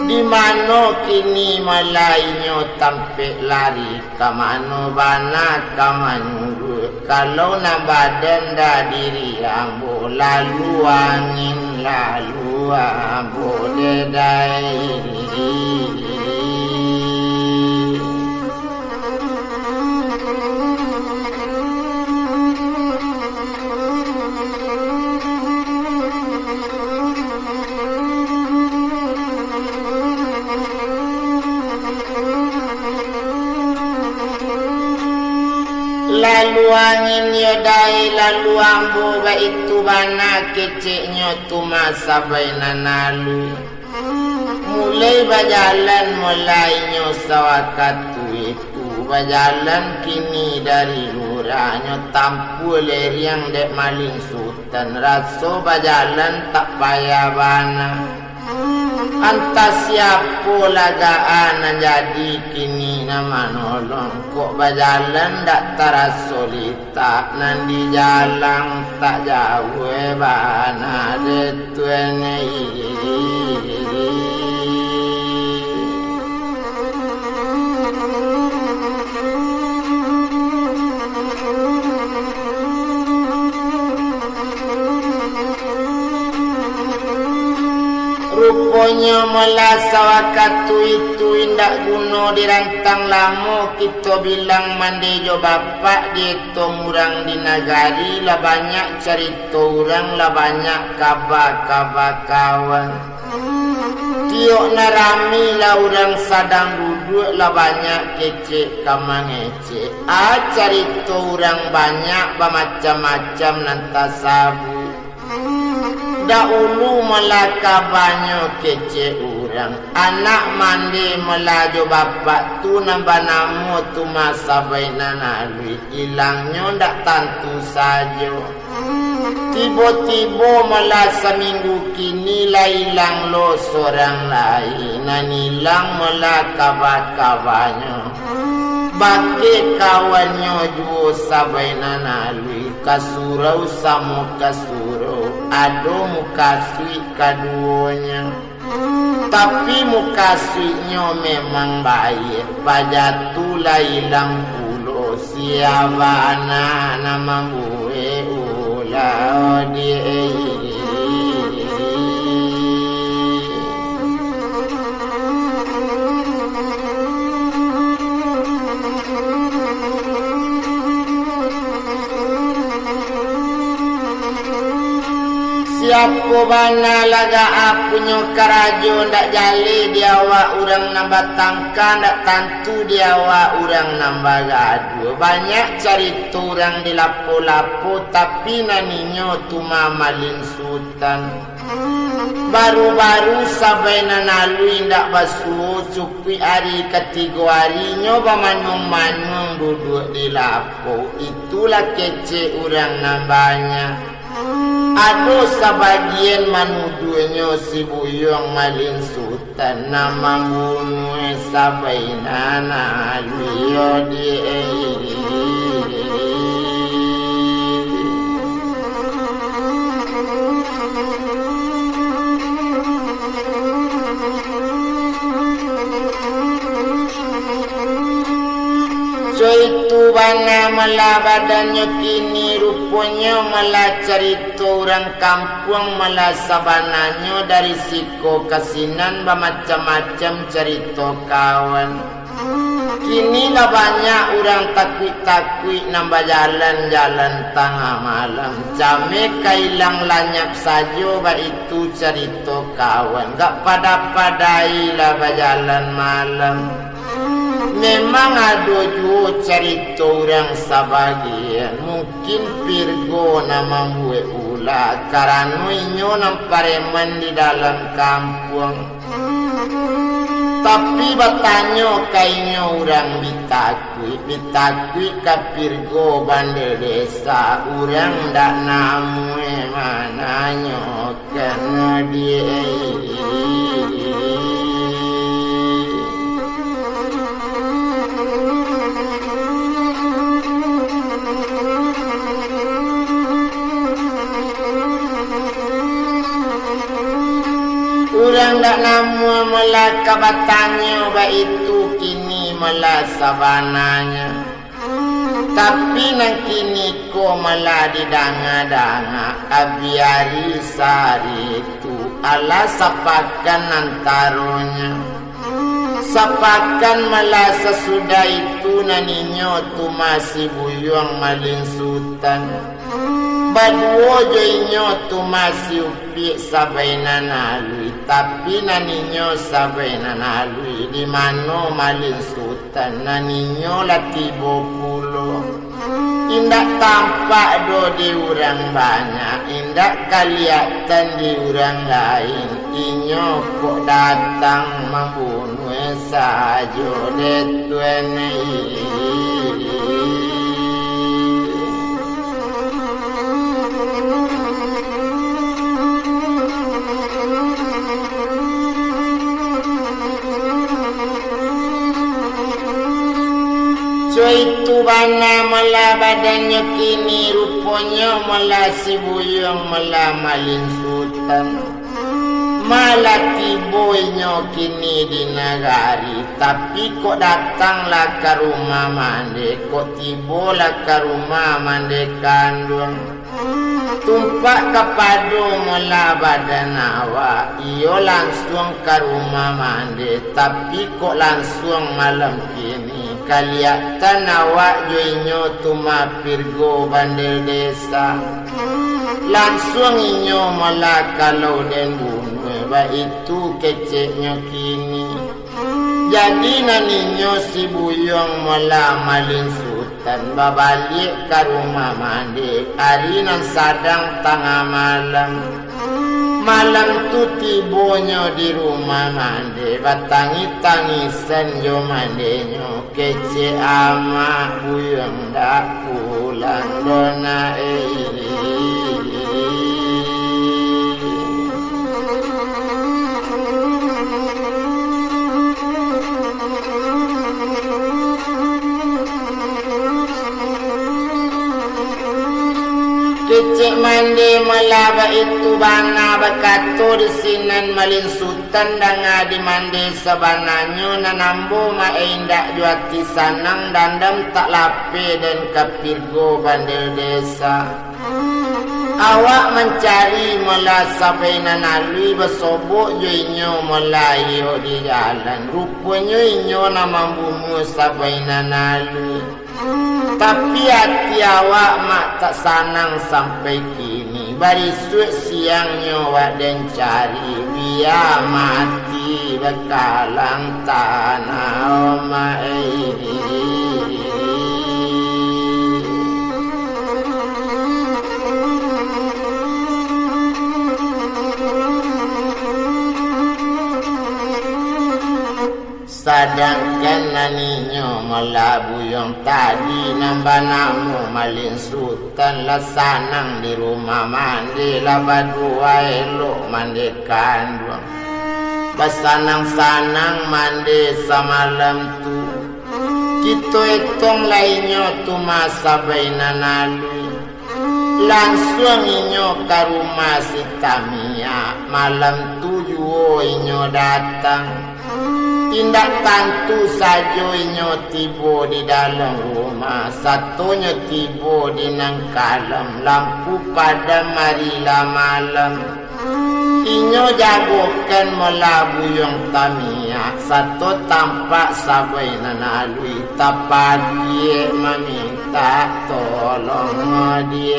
Di mano kini malah inyo tampek lari, ka mano bana ka manyuruak? Kalau nan badan dah diri ambo, lalu angin, lalu ambo dedai. Lalu angin yo dai, lalu ambo, baitu bana keceknyo tu mah sabai nan aluih. Mulai bajalan mulai inyo sawakatu itu, bajalan kini dari lurahnyo, tampua leriang dek Malin Sutan, raso bajalan tak payah bana. Antah siapo lagaan nan jadi kini nan manolong, kok bajalan dak taraso li tak nan di jalang, tak jauah bana dek tuan. Ruponyo malah sawakatu itu indak guno dirantang lamo kito bilang mande jo bapak di Tong urang di nagari, lah banyak carito urang, lah banyak kaba-kaba kawan. Tiok nan rami lah urang sadang duduak, lah banyak kecek ka mangecek. Ah, carito urang banyak, bamacam-macam nan tasabuik. Dahulu malah kabanyo kecek urang, anak mande malah jo bapak tu nan banamo tu mah sabai nan aluih, ilangnyo ndak tantu sajo. Tibo-tibo malah saminggu kini lah ilang lo sorang lai, nan ilang malah kaba-kabanyo. Bakeh kawannyo juo sabai nan aluih, ka surau samo ka surau, ado mukasuik kaduonyo. Tapi mukasuiknyo memang baiak, paja tu lah ilang pulo, sia bana nan mambuek ulah di. Apo bana lagak apunyo karajo, ndak jaleh di awak urang nan batangka, ndak tantu di awak urang nan bagaduah. Banyak carito urang di lapo-lapo, tapi nan inyo tu mah malin sutan. Baru-baru sabai nan alui indak basuo, cukuik ari katigo ari nyo bamanuang-manuang duduak di lapo. Itulah kecek urang nan banyak. Ado sabagian manuduahnyo si Buyuang malin sutan nan mambunuah sabai nan alui di Co itu bana malah badannyo kini, ruponyo malah carito urang kampuang, malah sabananyo dari siko ka sinan bamacam-macam carito kawan. Kini lah banyak urang takuik-takuik nan bajalan-jalan tangah malam. Cameh ka ilang lanyap sajo, baitu carito kawan. Gak pada-padai lah bajalan malam. Memang ado juo carito urang sabagian, mungkin Pirgo nan mambuek ulah, karano inyo nan pareman di dalam kampuang. Tapi batanyo ka inyo urang bi takuik, bi takuik ka Pirgo bandel desa, urang ndak namuah mananyokan di. Urang ndak namuah malah ka batanyo, baitu kini malah sabananyo. Tapi nan kini ko malah didanga-danga, abiari sari tu, alah sapakan antaronyo. Sapakan malah sasudah itu, nan inyo tu mah si Buyuang malin sutan. Baduo jo inyo tu mah si Upiak sabai nan alui, tapi nan inyo sabai nan alui, di mano malin sutan, nan inyo lah tibo pulo. Indak tampak doh di urang banyak, indak kaliatan di urang lain, inyo kok datang mambunuah sajo dek tuan. Co itu bana malah badannyo kini, ruponyo malah si Buyuang malah malin sutan. Malah tibo inyo kini di nagari, tapi kok datanglah ka rumah mande, kok tibolah ka rumah mande kanduang. Tumpak kapado malah badan awak, iyo lansuang ka rumah mande, tapi kok lansuang malam kini, kaliatan awak jo inyo tu mah Pirgo bandel desa. Lansuang inyo malah kalau den bunuah, baitu keceknyo kini. Jadi nan inyo si Buyuang malah malin sutan babaliak ka rumah mande, ari nan sadang tangah malam. Malam tu tibonyo di rumah mande, batangih-tangisan jo mandenyo, kecek amak Buyuang dak pulang doh nak, eh. Kecek mande malah baitu bana, bakato di sinan malin sutan, danga di mande, sabananyo nan ambo ma-, indak jo ati sanang, dandam tak lapeh den ka Pirgo bandel desa. Awak mancari malah sabai nan alui, basobok jo inyo malah iyo di jalan. Ruponyo inyo nan mambunuah sabai nan alui. Tapi ati awak mak tak sanang sampai kini. Barisuak siangnyo wak den cari, bia mati bakalang tanah, omak ei. Sadangkan nan inyo malah buyuang tadi, nan banamo Malin Sutan, lah sanang di rumah mandi, lah baduo elok mandi kanduang. Basanang-sanang mandi samalam tu. Kito etong lah inyo tu mah sabaina nan alui. Lansuang inyo ka rumah si Tamiah, malam tu juo inyo datang. Indak tantu sajo inyo tibo di dalam rumah, satonyo tibo di nan kalam, lampu padam ari lah malam. Inyo jagokan malah buyuang Tamiah, sato tampak sabaina nan alui, tapakiak mamintak tolong di.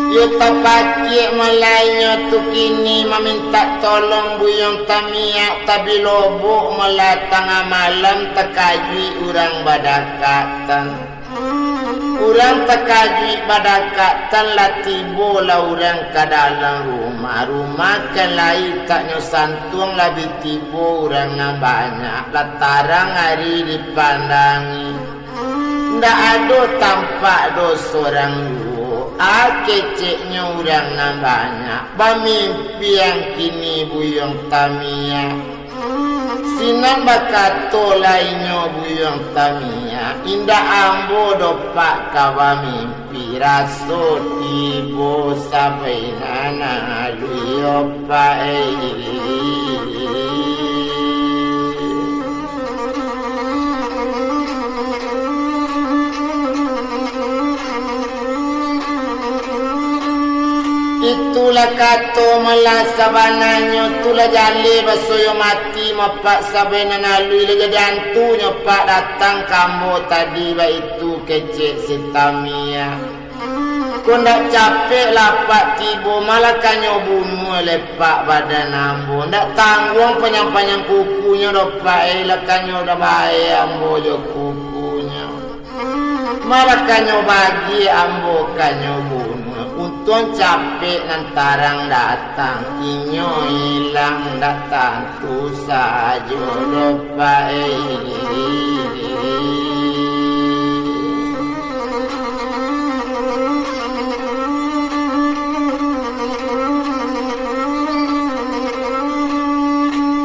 Iyo tapakiak malah inyo tu kini mamintak tolong buyuang Tamiah, tapi lobok malah tangah malam takajuik urang badakatan. Urang takajuik badakatan lah tibo lah urang ka dalam rumah. Rumah kan lai taknyo santuang lah bi tibo urang nan banyak, lah tarang ari dipandangi. Ndak ado tampak doh sorang juo, a keceknyo urang nan banyak. Bamimpi ang kini buyuang Tamiah. Sinan bakato lah inyo buyuang Tamiah, indak ambo doh pak ka bamimpi, raso tibo sabaina nan alui opak ei. Itulah kato malah sabananyo tu lah jaleh basoyo mati, mapak sabaina nan alui lah jadi antunyo pak datang ka ambo tadi, baitu kecek si Tamiah. Kok ndak capek lah pak tibo, malah kanyo bunuah lepak badan ambo. Ndak tangguang panyang-panyang kukunyo doh pak, eh, lah kanyo dah bae ambo jo kukunyo. Malah kanyo bagi ambo kanyo bunuah. Untuang capek nan tarang datang, inyo ilang ndak tantu sajo doh pak, eh.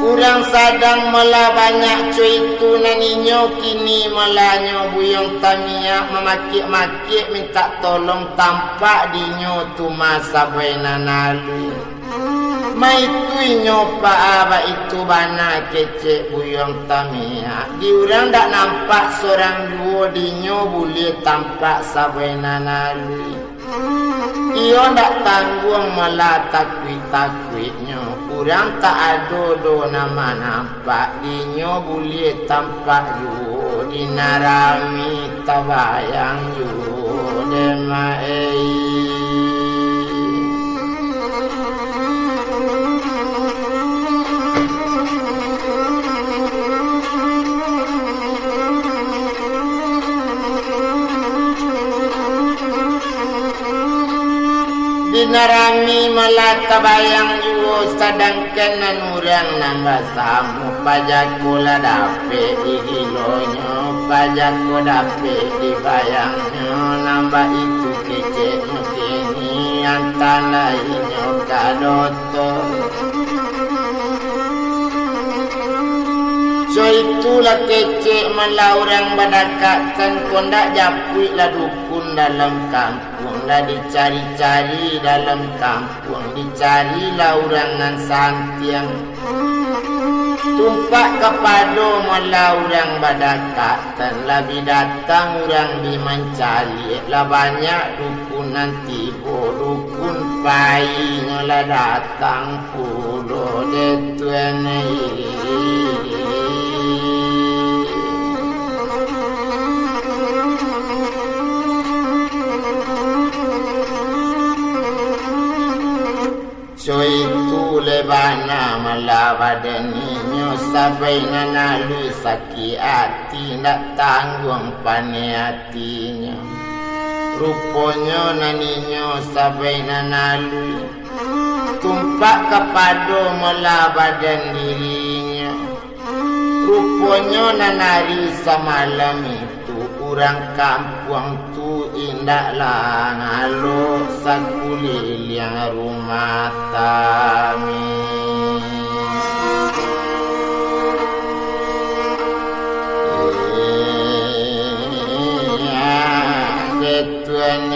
Urang sadang malah banyak co itu nan inyo kini malahnyo buyuang Tamiah mamakiak-makiak mintak tolong tampak dinyo tu mah sabaina nan alui. Maitu inyo pak, baitu bana kecek buyuang Tamiah. Di urang dak nampak sorang juo, dinyo buliah tampak sabaina nan alui. Iyo ndak tangguang malah takuik-takuiknyo. Urang tak ado doh nan manampak, dinyo buliah tampak juo, di nan rami tabayang juo dek mak ei. Di nan rami malah tabayang juo, sadangkan nan urang nan basamo, pajako lah dapek di gilonyo, pajako dapek di bayangnyo, nan baitu keceknyo kini, antah lah inyo ka doto. Co itulah kecek malah urang badakatan, kok ndak japuik lah dukun dalam kampuang, lah dicari-cari dalam kampuang, dicarilah urang nan santiang. Tumpak kapado malah urang badakatan, lah bi datang urang bi mancaliak, lah banyak dukun nan tibo, dukun Painyo lah datang pulo dek tuan. Coi tu le bana malah badan inyo, sabai nan alui sakik ati, ndak tangguang paneh atinyo. Ruponyo nan inyo sabai nan alui, tumpak kapado malah badan dirinyo. Ruponyo nan ari samalam itu urang kampuang tu indaklah ngalok sakuliliang rumah tami. Tuan.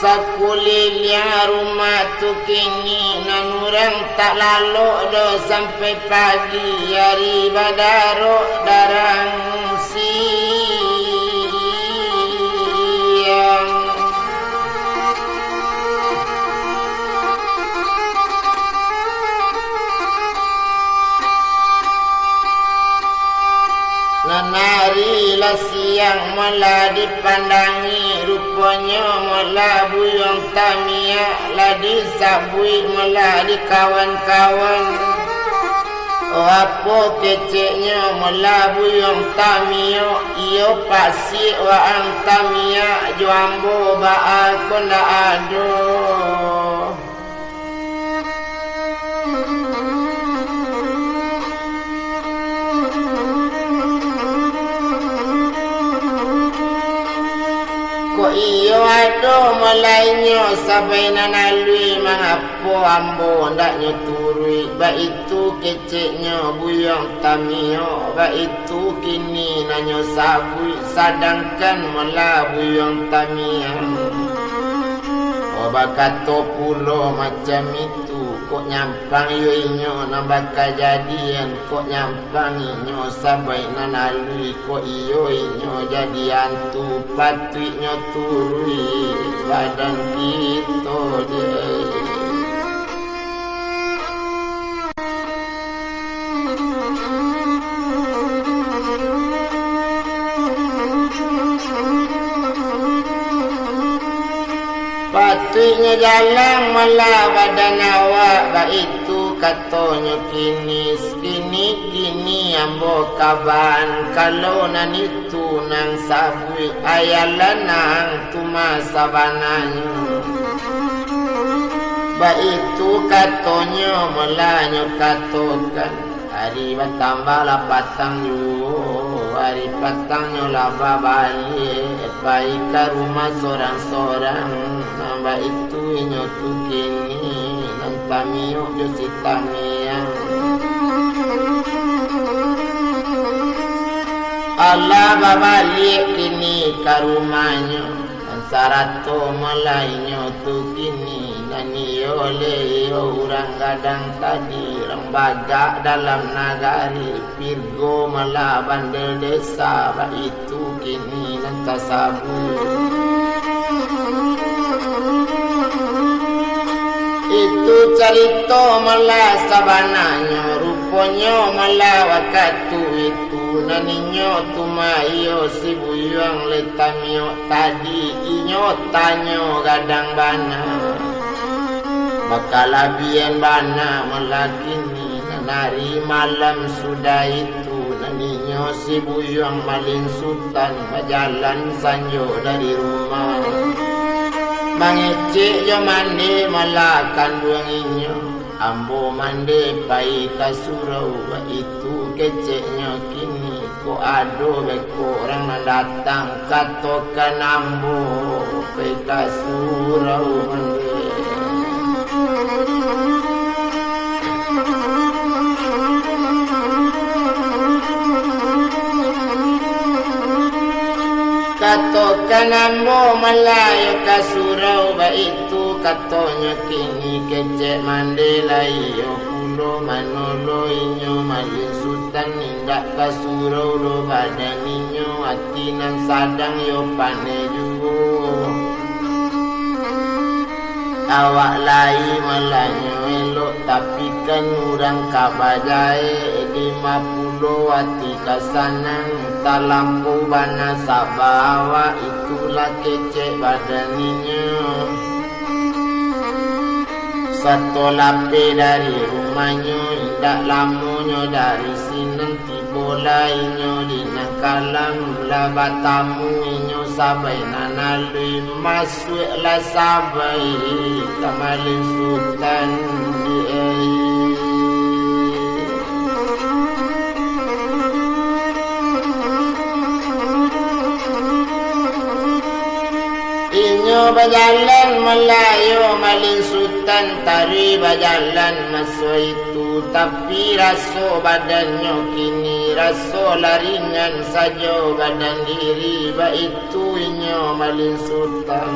Sakuliliang rumah tu kini nan urang tak lalok doh sampai pagi ari badarok darang siang. Nan ari lah siang, malah dipandangi, ruponyo malah buyuang tamiak lah disabuik, malah dikawan-kawan. Oh, apo keceknyo malah buyuang tamiak, iyo pasiak waang tamiak jo ambo baa ko ndak ado. Kok iyo ado malah inyo sabai nan alui, mangapo ambo ndak nyo turuik? Baitu keceknyo buyuang tamiak, baitu kini nan nyo sabuik, sadangkan malah buyuang tamiak. Oh, bakato pulo macam itu, kok nyampang yo inyo nan bakajadian, kok nyampang inyo sabai nan alui, kok iyo inyo jadi antu, patuiknyo turuik badan kito deh. Patuiknyo jalang malah badan awak, baitu katonyo kini, kini, kini ambo kaban, kalau nan itu nan sabuik, ayah lanang tu mah sabananyo. Baitu katonyo malah nyo katokan, ari batambah lah patang juo, ari patangnyo lah babaliak, pai ka rumah sorang-sorang, nan baitu inyo tu kini, nan tamiak jo si tamiak. Alah babaliak kini ka rumahnyo, sarato malah inyo tu kini, nan iyo le iyo urang gadang tadi, urang bagak dalam nagari, Virgo malah bandel desa, baitu kini nan tasabuik. Itu carito malah sabananyo, ruponyo malah wakatu itu, nan inyo tu mah iyo si buyuang le tamiak tadi, inyo tanyo gadang bana. Bakalabian bana malah kini, nan ari malam sudah itu, nan inyo Nyo si buyuang Malin Sutan bajalan sanjo dari rumah. Mangecek jo mande malah kanduang inyo. Ambo mande pai ka surau, baitu keceknyo kini. Kok ado beko urang nan datang, katokan ambo pai ka surau mande. Katokan ambo malayo ka surau, baitu katonyo kini kecek mande lai yo pulo, manolo inyo Malin Sutan indak ka surau doh badan inyo, ati nan sadang yo paneh juo. Awak lai malanyo elok, tapi kan urang ka bajae, dima pulo ati ka sanang, talampau bana saba awak, itulah kecek badan inyo. Sato lapeh dari rumahnyo, indak lamonyo dari sinan, tibo lah inyo di nan kalam, lah batamu inyo sabai nan aluih, masuaklah sabai ka Malin Sutan di ai. Inyo bajalan malayo Malin Sutan taruih bajalan maso itu, tapi raso badannyo kini raso lah ringan sajo badan diri, baitu inyo Malin Sutan.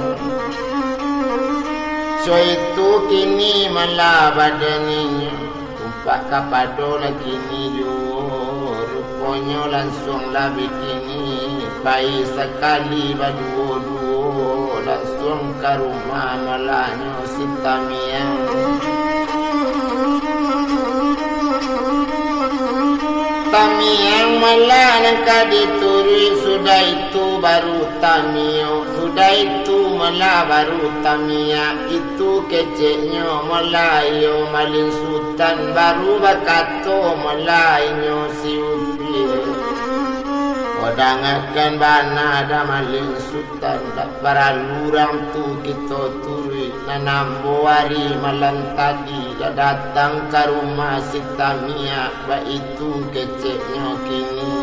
Co itu kini malah badan inyo. Tumpak kapado lah kini juo, ruponyo lansuang lah bikini, pai sakali baduo-duo, lansuang ka rumah malahnyo si Tamiang. Tamiang malah nan ka dituruik, sudah itu baru Tamiyo, sudah itu malah baru Tamiak. Itu keceknyo malah iyo Malin Sutan, baru bakato malah inyo si Upil. Kau dangakan bana dah Malin Sutan, dak paralu urang tu kito turuik. Nan ambo ari malam tadi lah datang ka rumah si Tamiak, baitu keceknyo kini.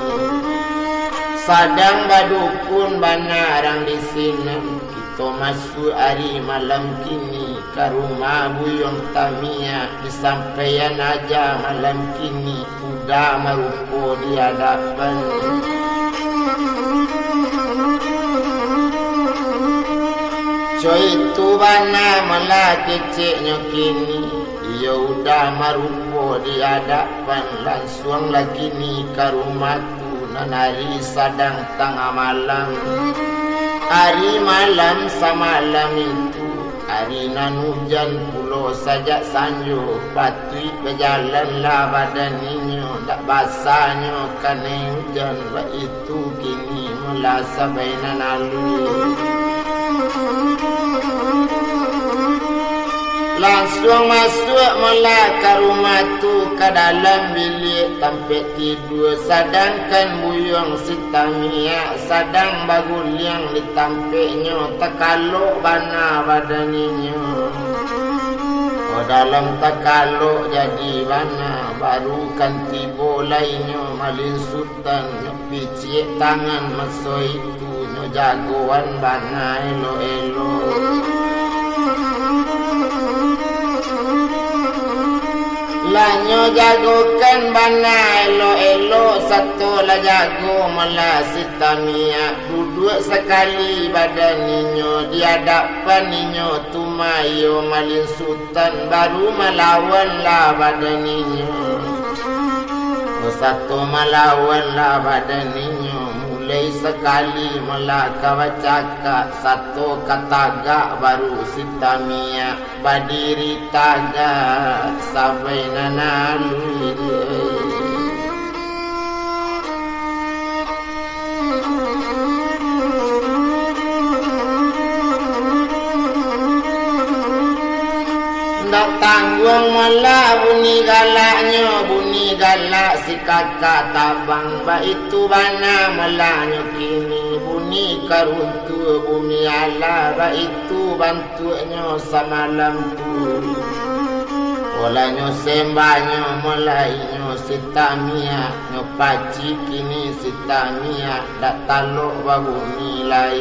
Sadang badukun bana rang di sinan. Kito masuak ari malam kini ka rumah Buyuang Tamiak, disampaian aja malam kini, udah marupo di adapan. Co itu bana malah keceknyo kini, iyo udah marupo di adapan, lansuang lah kini ka rumah tu, nan ari sadang tangah malam. Ari malam samalam itu, ari nan ujan pulo sajak sanjo, patuik bajalanlah badan inyo, dak basanyo kanai ujan, baitu kini malah sabai nan aluih. Lansuang masuak malah ka rumah tu, ka dalam biliak tampek tidua, sadangkan Buyuang si Tamiak sadang baguliang di tampeknyo, takalok bana badan inyo. Oh, dalam takalok jadi bana, baru kan tibo lai inyo Malin Sutan, nyo piciak tangan maso itu, nyo jagoan bana elok-elok. Lah nyo jagokan bana elok-elok, sato lah jago malah si Tamiak. Duduak sakali badan inyo, di adapan inyo tu mah iyo Malin Sutan, baru malawanlah badan inyo. Sato malawanlah badan inyo, mulai sakali malah ka bacakak, sato ka tagak baru si Tamiak. Badiri tagak sabai nan aluih. Dak tangguang malah bunyi galaknyo, bunyi galak si kakak tabang. Baitu bana malahnyo kini, bunyi karuntu bumi alah. Baitu bantuaknyo samalam tu. Polanyo sembahnyo malah inyo si tamiak, nyo pacik kini si tamiak, dak talok babunyi lai.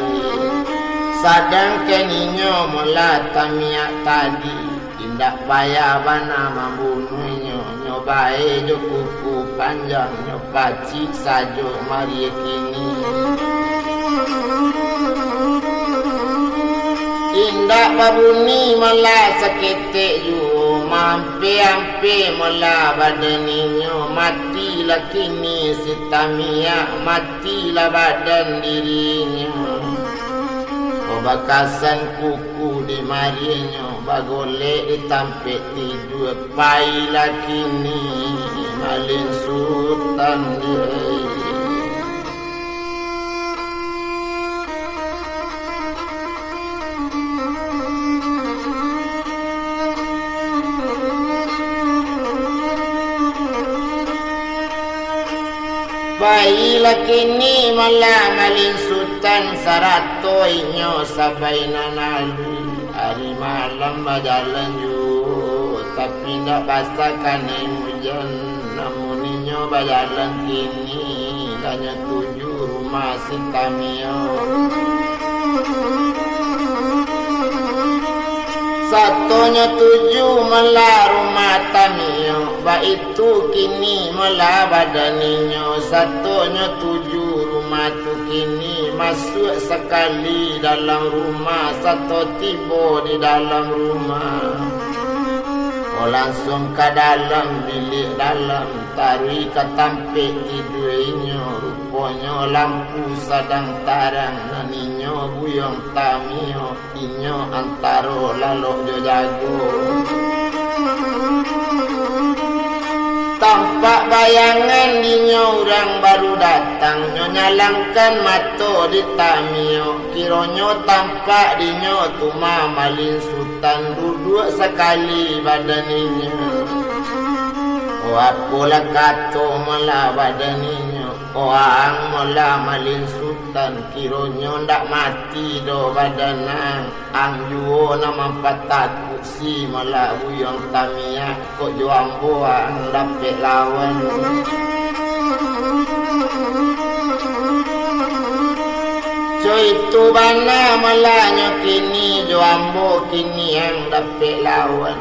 Sadangkan inyo malah tamiak tadi, indak payah bana mambunuahnyo, nyo bae jo kuku panjang, nyo pacik sajo marie kini. Indak babunyi malah saketek juo, maampe-ampe malah badan inyo, matilah kini si tamiak, matilah badan dirinyo. Ko bakasan kuku di marienyo, bagolek di tampek tidua, pailah kini malin sutan di. Pailah kini malah malin sutan sarato inyo sabaina nan alun. Ari malam bajalan juo, tapi indak basah kanai ujan. Namun inyo bajalan kini, lah nyo tuju rumah si tamiak. Sato nyo tuju malah rumah tamiak, baitu kini malah badan inyo. Sato nyo tuju rumah tu kini, masuak sakali dalam rumah, sato tibo di dalam rumah. Oh, lansuang ka dalam biliak dalam, taruih ka tampek tidua inyo. Ruponyo lampu sadang tarang, nan inyo buyuang tamiak, inyo antaro lalok jo jago. Tampak bayangan dinyo urang baru datang, nyo nyalangkan mato di tamiak, kironyo tampak dinyo tu mah malin sutan, duduak sakali badan inyo. Oh, apolah kato malah badan inyo, oh, ang malah malin sutan, kironyo ndak mati doh badan ang. Ang juo nan mampatakuik si malah buyuang tamiak, kok jo ambo ang dapek lawan. Co itu bana malahnyo kini, jo ambo kini ang dapek lawan.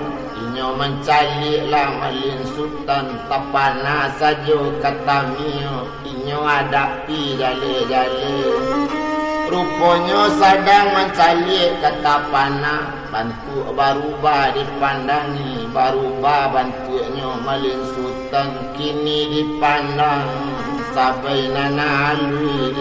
Inyo mancaliak lah malin sutan, tapana sajo ka tamiak. Inyo adapi jaleh-jaleh. Ruponyo sadang mancaliak ka tapana, bantuak barubah dipandangi, barubah bantuaknyo malin sutan, kini dipandang sabaina nan aluih.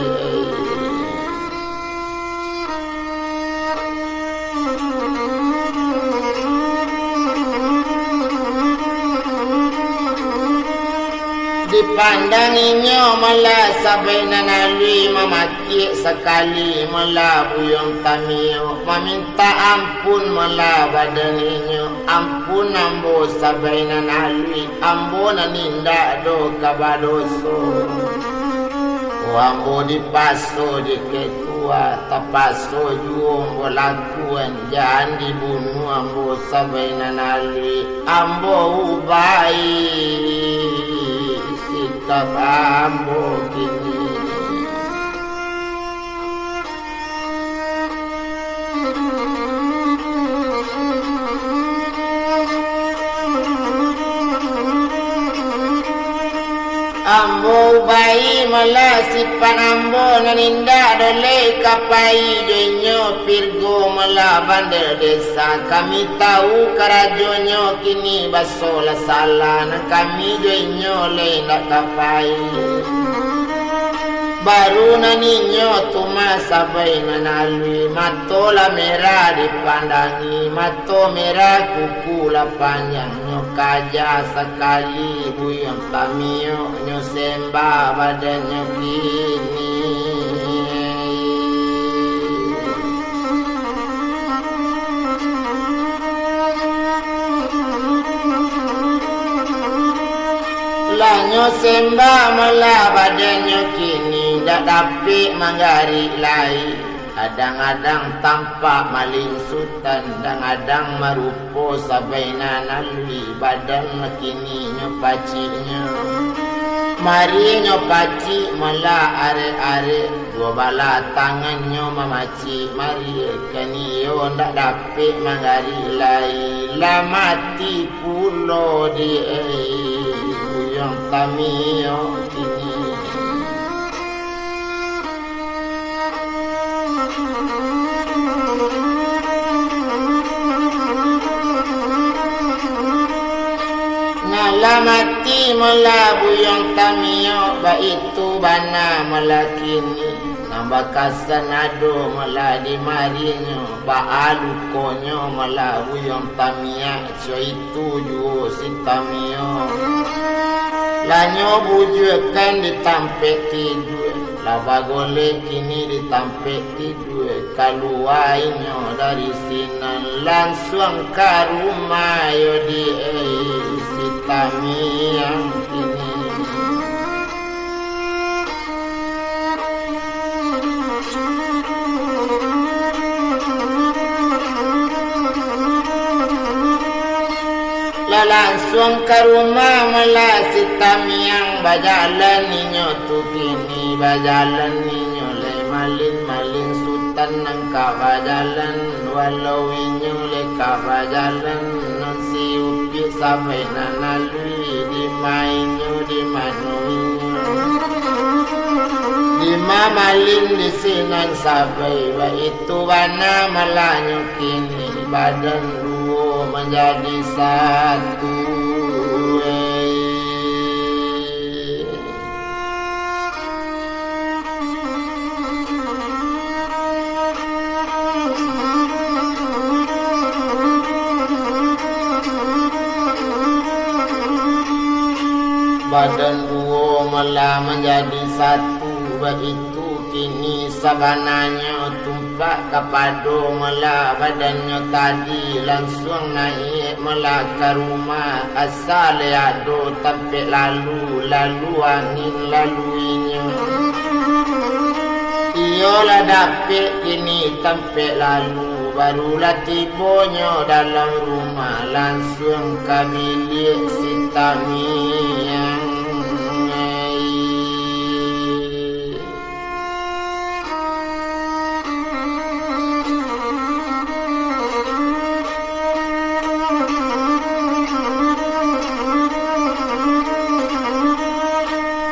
Dipandang inyo malah sabaina nan aluih, mamakiak sakali malah buyuang tamiak, mamintak ampun malah badan inyo, ampun ambo sabaina nan aluih, ambo nan indak doh ka badoso. Oh, ambo dipaso dek ketua, tapaso juo ambo lakuan, jan dibunuah ambo sabaina nan aluih. Ambo ubai sikap ambo kini. Ambo ubai malah sipat ambo nan indak doleh ka pai jo inyo, Pirgo malah bandel desa. Kami tahu karajonyo kini baso lah salah, nan kami jo inyo lai indak ka pai. Baru nan inyo tu mah sabaina nan aluih, mato lah merah dipandangi, mato merah kuku lah panjang, nyo kaja sakali buyuang tamiak, nyo sembah badannyo kini. Lah nyo sembah malah badannyo kini, ndak dapek manggarik lai. Adang-adang tampak malin sutan, adang-adang marupo sabaina nan aluih, badan kini nyo paciknyo. Marinyo pacik malah arek-arek, duo balah tangannyo mamacik marie, kini iyo ndak dapek manggarik lai, lah mati pulo di ai Buyuang Tamiang kini. Nyo lah mati malah Buyuang Tamiang, baitu bana malah kini. Nan bakasan ado malah di marinyo, baa lukonyo malah Buyuang Tamiang, co itu juo si Tamiang. Lah nyo bujuakan di tampek tidua, lah bagolek kini di tampek tidua, kalua inyo dari sinan, lansuang ka rumah yo di ai si Tamiang kini. Lah lansuang ka rumah malah si Tamiang, bajalan inyo tu kini, bajalan inyo lai malin-malin sutan nan ka bajalan, walau inyo lai ka bajalan, nan si Upiak sabai nan aluih, di ma inyo, di mano inyo. Di ma malin di sinan sabai, baitu bana malah nyo kini, badan duo manjadi satu. Badan duo malah manjadi satu, baitu kini sabananyo. Tumpak kapado malah badannyo tadi, lansuang naiak malah ka rumah, asa lai ado tampek lalu, lalu angin lalu inyo. Iyo lah dapek kini tampek lalu, barulah tibonyo dalam rumah, lansuang ka biliak si Tamiang.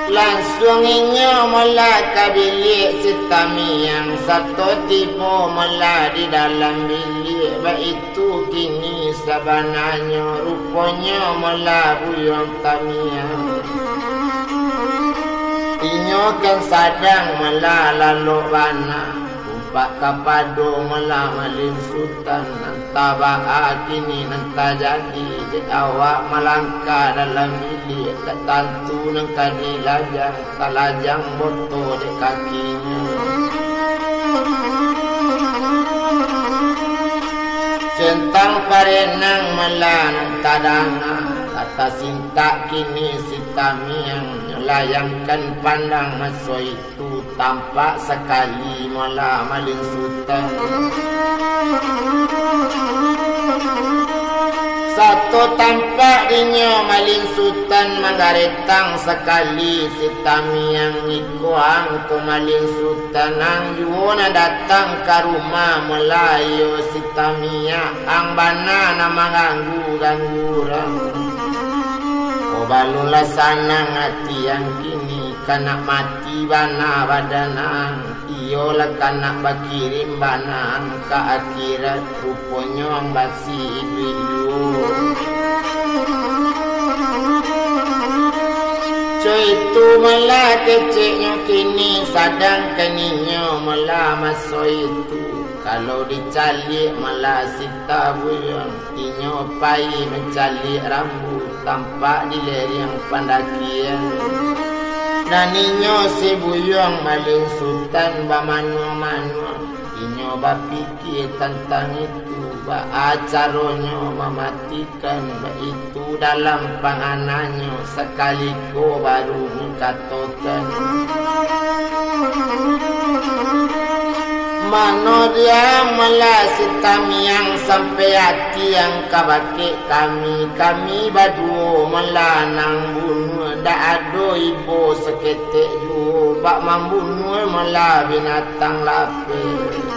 Lansuang inyo malah ka biliak si Tamiang, sato tibo malah di dalam biliak, baitu tu kini sabananyo, ruponyo malah Buyuang Tamiang. Inyo kan sadang malah lalok bana, tumpak kapado malah malin sutan, antah baa kini nan tajadi, dek awak malangkah dalam biliak, tak tantu nan ka dilajang. Talajang boto dek kakinyo. Centang parenang malah nan tadanga, lah tasintak kini si Tamiang, nyo layangkan pandang maso itu, tampak sakali malah malin sutan. Sato tampak dinyo malin sutan manggaretang sakali si Tamiang, iko ang ko malin sutan, ang juo nan datang ka rumah malah iyo si Tamiang, ang bana nan mangganggu-ganggu urang. Ko balun lah sanang ati ang kini, ka nak mati bana badan ang. Iyo lah ka nak bakirim bana ang ka akhirat, ruponyo ang basi iduik juo. Co itu malah keceknyo kini, sadangkan inyo malah maso itu, kalau dicaliak malah si Tabuyuang, inyo pai mancaliak rambu tampak di leriang pandakian. Nan inyo si Buyuang malin sutan bamanuang-manuang, inyo bapikia tantang itu, Baa caronyo mamatikan, baitu dalam pangananyo, sakali ko baru nyukatokan. Mano diam malah si tamiang, sampai ati ang ka bakeh kami, kami baduo malah nang bunuah, ndak ado ibo saketek juo, bak mambunuah malah binatang lapeh.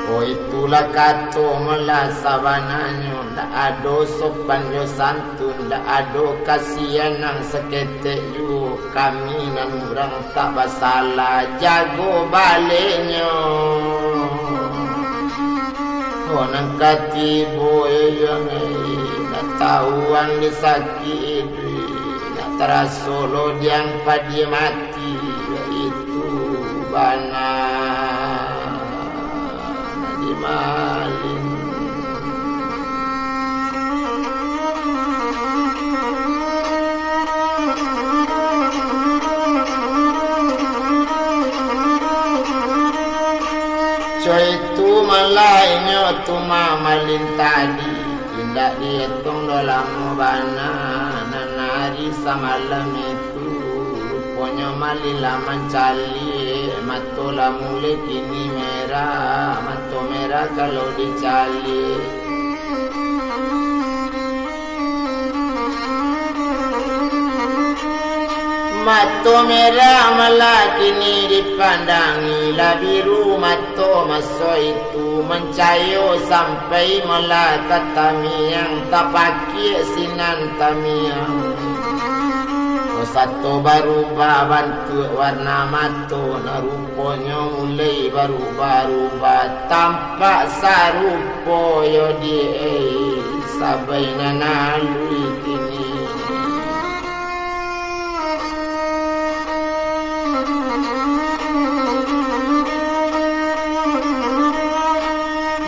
Oh, itulah kato malah sabananyo, ndak ado sopan jo santun, ndak ado kasian nang saketek juo. Kami nan urang tak basalah, jago baleknyo. Oh, nan ka tibo, eyang, eh, ndak tahu ang disakik, ndak taraso lo diang padiah mati, itu bana di malin. Coi tu malah inyo tu mamalin tadi, indak dietong doh lamo bana nan ari samalam itu. Ruponyo malin lah mancaliak, mato lah mulai kini merah, mato merah kalau dicaliak. Mato merah malah kini dipandangi, lah biru mato maso itu, mancayo sampai malah ka tamiang, tapakiak sinan tamiang. Sato barubah bantuak warna mato, nah ruponyo mulai barubah-rubah, tampak sarupo yo di, eh, sabai nan alui kini.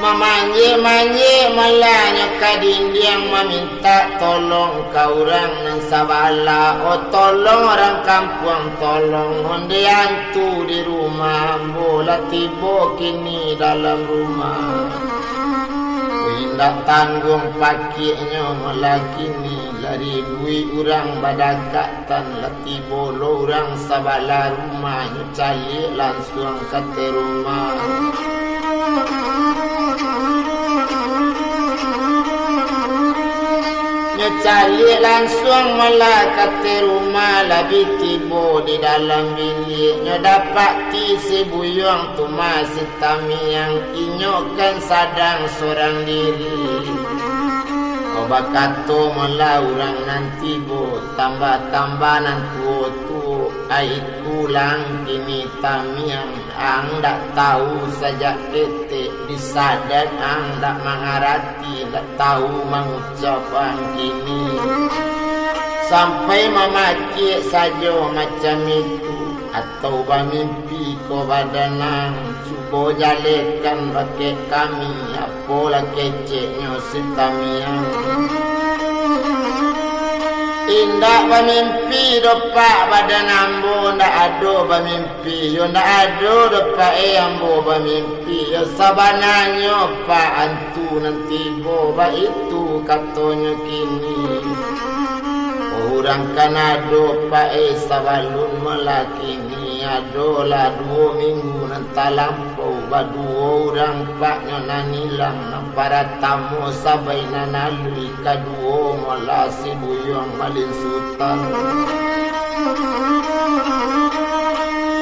Mamanjek-manjek malah nyo ka dindiang, mamintak tolong ka urang nan sabalah. Oh, tolong urang kampuang, tolong, ondeh antu di rumah ambo, lah tibo kini dalam rumah. Indak tangguang pakiaknyo malah kini, lah ribuik urang badakatan, lah tibo lo urang sabalah rumah, nyo caliak lansuang ka ateh rumah. Nyo caliak lansuang malah ka ateh rumah, lah bi tibo di dalam biliak, nyo dapati si buyuang tu masih tamiang, inyo kan sadang sorang diri. Kok bakato malah urang nan tibo, tambah-tambah nan tuo-tuo, ai kulang kini tamiang, ang dak tahu sajak ketek, disadan ang dak mangarati, dak tahu mangucap ang kini. Sampai mamakiak sajo macam itu, atau bamimpi ko badan ang, cubo jalekan bakeh kami, apolah keceknyo si tamiang. Indak bamimpi doh, Pak, badan ambo ndak ado bamimpi, yo ndak ado doh, Pak, eh, ambo bamimpi, yo sabananyo, Pak, antu nan tibo, baitu katonyo kini. Urang kan ado, Pak, eh, sabalun malah kini, adolah duo minggu nan talampau, baduo urang, Pak, nyo nan ilang, nan paratamo sabai nan alui, kaduo malah si buyuang malin sutan.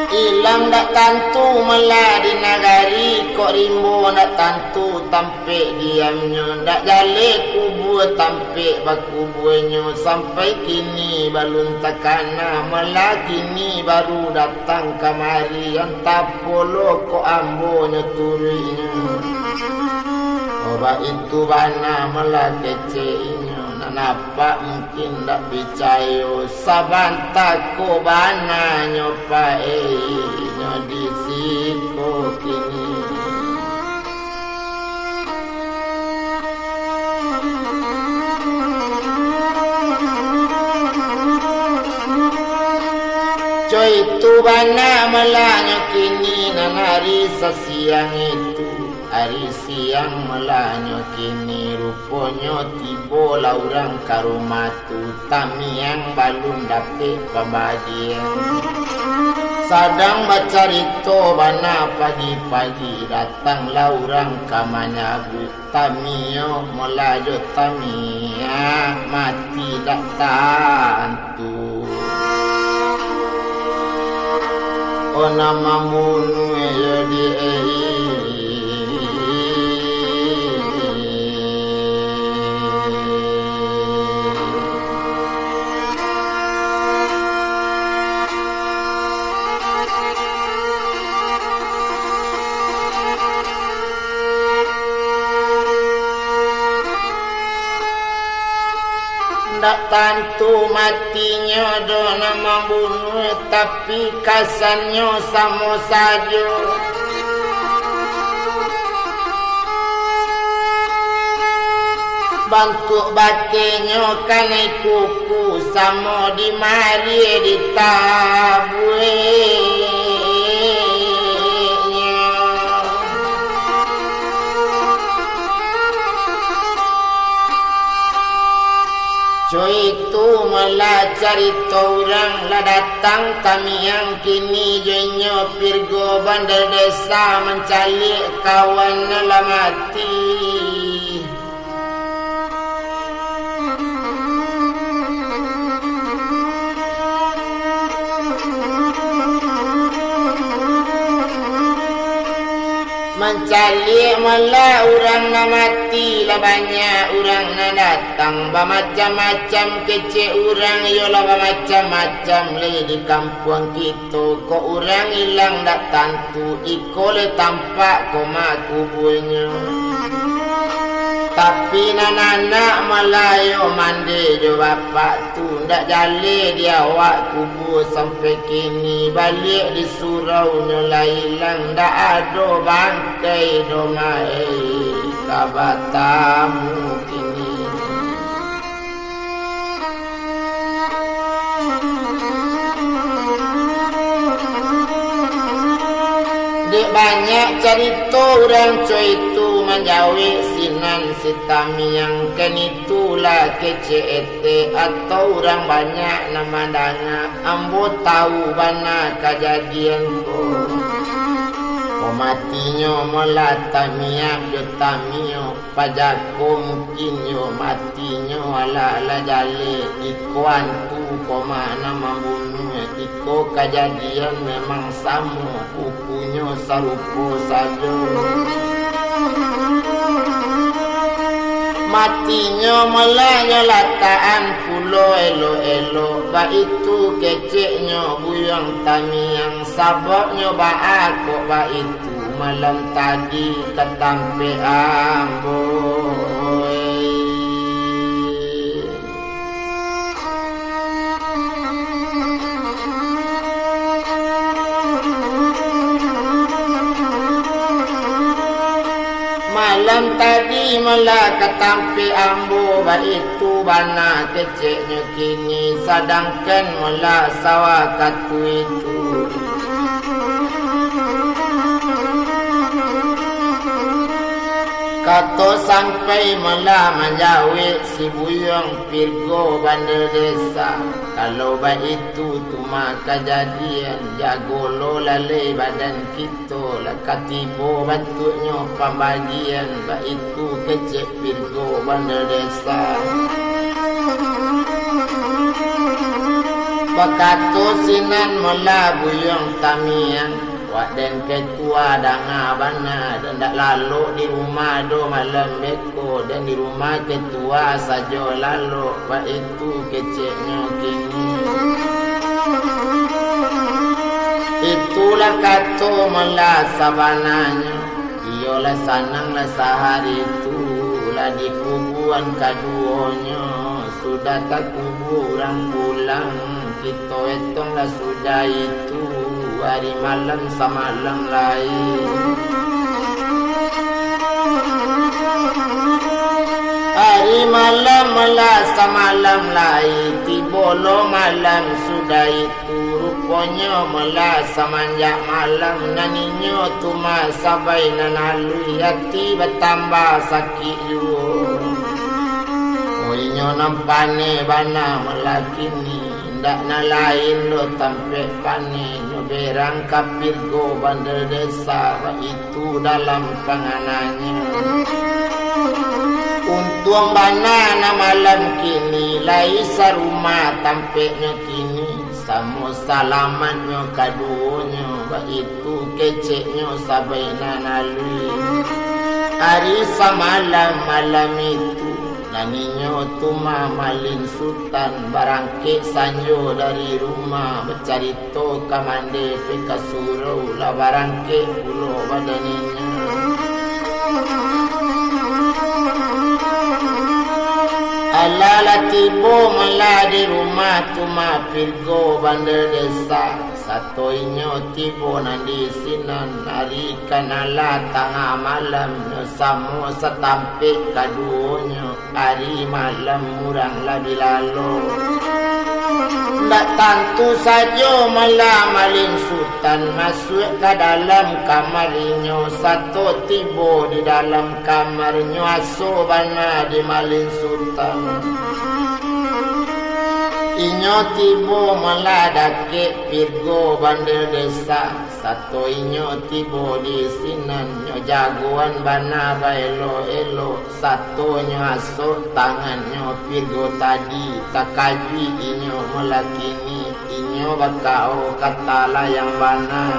Ilang dak tantu malah di nagari, kok rimbo dak tantu tampek diamnyo, dak jaleh kubua tampek bakubuanyo, sampai kini balun takana, malah kini baru datang kamari, antah pulo kok ambo nyo turuiknyo. Oh, baitu bana malah kecek inyo, nan apak mungkin dak picayo, sabanta ko bana nyo pae nyo di siko kini. Coi tu bana malah nyo kini, nan ari sasiang itu. Ari siang malanyo kini, ruponyo tibolah urang ka rumah tu, tamiang balun dapek pambagian. Sadang bacarito bana pagi-pagi, datanglah urang ka manyabuik, tamiok malah jo tamiang, mati dak tantu. Oh, nan mambunuah iyo di Ndak tantu matinyo doh nan mambunuah, tapi kasannyo samo sajo. Bantuak batinyo kanai kuku, samo di marie ditabuihnyo. Co itu malah carito urang, lah datang tamiang kini jo inyo Pirgo Bandar Desa mancaliak kawan nan lah mati. Mancaliak malah urang nan mati, lah banyak urang nan datang, bamacam-macam kecek urang, iyolah bamacam-macam lai di kampuang kito. Kok urang ilang dak tantu, iko lai tampak koma kubuanyo. Tapi nan anak malah iyo mande jo bapak tu, ndak jaleh di awak kubua sampai kini, baliak di surau nyo lah ilang, ndak ado bangkai doh mai ka batamu kini. Dek banyak carito urang co itu manjawek sinan si tamiang, kan itulah kecek etek atau urang banyak nan mandanga, ambo tahu bana kajadian ko. Ko matinyo malah tamiang jo tamiok. Pajako mungkin yo matinyo, alah lah jaleh, iko antu koma nan mambunuah, iko kajadian memang samo, kukunyo sarupo sajo. Matinyo malah nyo latakan pulo elok-elok, baitu keceknyo buyuang tamiang, sababnyo baa kok baitu. Malam tadi ka tampek ambo. Malam tadi malah ka tampek ambo, baitu bana keceknyo kini, sadangkan malah sawah katu itu. Kato sampai malah manjawek si buyuang Pirgo Bandar Desa, kalau baitu tu mah kajadian, jago lo lalai badan kito, lah ka tibo bantuaknyo pambagian, baitu kecek Pirgo Bandar Desa. Bakato sinan malah buyuang tamiang, wak den ketua danga bana, den dak lalok di rumah doh malam beko, den di rumah ketua sajo lalok, baitu keceknyo kini. Itulah kato malah sabananyo. Iyolah sananglah sahari tu, lah dikubuan kaduonyo, sudah takubua urang pulang, kito etonglah sudah itu, ari malam samalam lai. Ari malam lah samalam lai, tibo lo malam sudah itu, Ponyo malah samanjak malam, nan inyo tu mah sabai nan aluih, ati batambah sakik juo. Oh, inyo nan paneh bana malah kini, indak nan lain doh tampek panehnyo, berang ka Pirgo Bandel Desa, baitu dalam pangananyo. Untuang bana nan malam kini, lai sarumah tampeknyo kini. Samo salamatnyo kaduonyo, baitu keceknyo sabai nan aluih. Ari samalam malam itu, nan inyo tu mah Malin Sutan barangkek sanjo dari rumah, bacarito ka mande pai ka surau, lah barangkek pulo badan inyo. Alah lah tibo malah di rumah tu mah Pirgo Bandel Desa, sato inyo tibo nan di sinan, ari kan alah tangah malam, nyo samo satampek kaduonyo, ari malam urang lah bilalo. Ndak tantu sajo malah Malin Sutan masuak ka dalam kamar inyo, sato tibo di dalam kamarnyo, aso bana di Malin Sutan. Inyo tibo malah dakek Pirgo Bandel Desa, sato inyo tibo di sinan, nyo jagoan bana baelok-elok, sato nyo asok tangannyo Pirgo tadi, takajuik inyo malah kini. Inyo bakao ka talayang bana.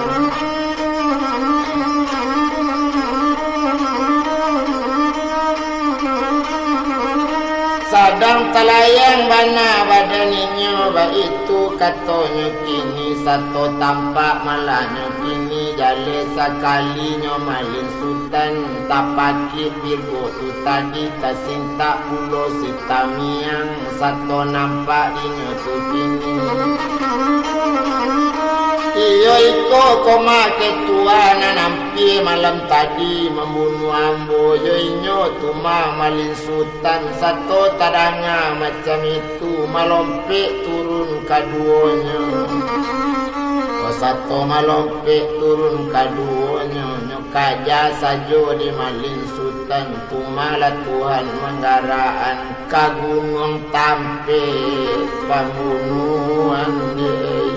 Sadang talayang bana badan inyo, baitu katonyo kini, sato tampak malahnyo kini, jaleh sakalinyo Malin Sutan, tapakik Pirgo tu tadi, tasintak pulo si tamiang, sato nampak inyo tu kini. Iyo iko ko mah ketua nan ampia malam tadi mambunuah ambo, yo inyo tu mah Malin Sutan, sato tadanga macam itu, malompek turun kaduonyo. Ko sato malompek turun kaduonyo, nyo kaja sajo di Malin Sutan, tu mah lah Tuhan manggarakan ka Gunuang Tampek pambunuhan dek.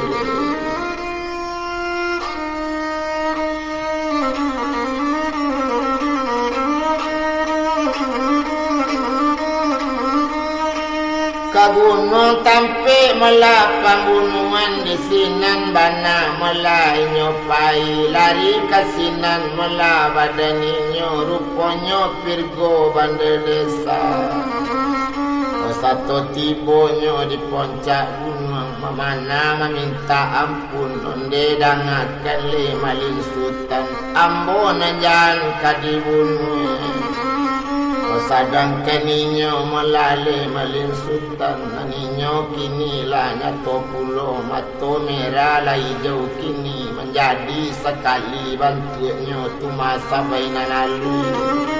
Ka Gunuang Tampek malah pambunuhan di sinan bana, malah inyo pai lari ka sinan, malah badan inyo ruponyo Pirgo Bandel Desa. Ko sato tibonyo di poncak gunuang, mamana mamintak ampun, onde dangakan lai Malin Sutan, ambo nan jan ka dibunuah. Ko sadangkan inyo malaleh Malin Sutan, nan inyo kini lah nyato pulo, mato merah lah ijau kini, manjadi sakali bantuaknyo tu mah sabai nan aluih.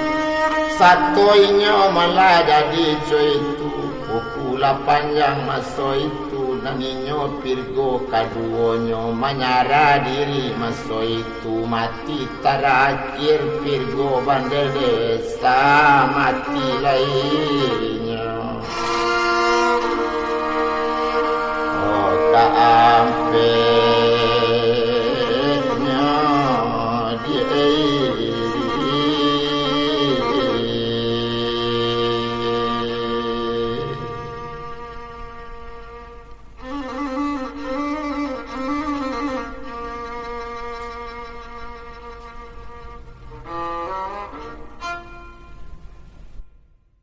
Sato inyo malah jadi co itu, puku lah panjang maso itu, nan inyo Pirgo kaduonyo manyarah diri maso itu, mati tarakhir Pirgo Bandel Desa, mati lai inyo. Oh, ka ampe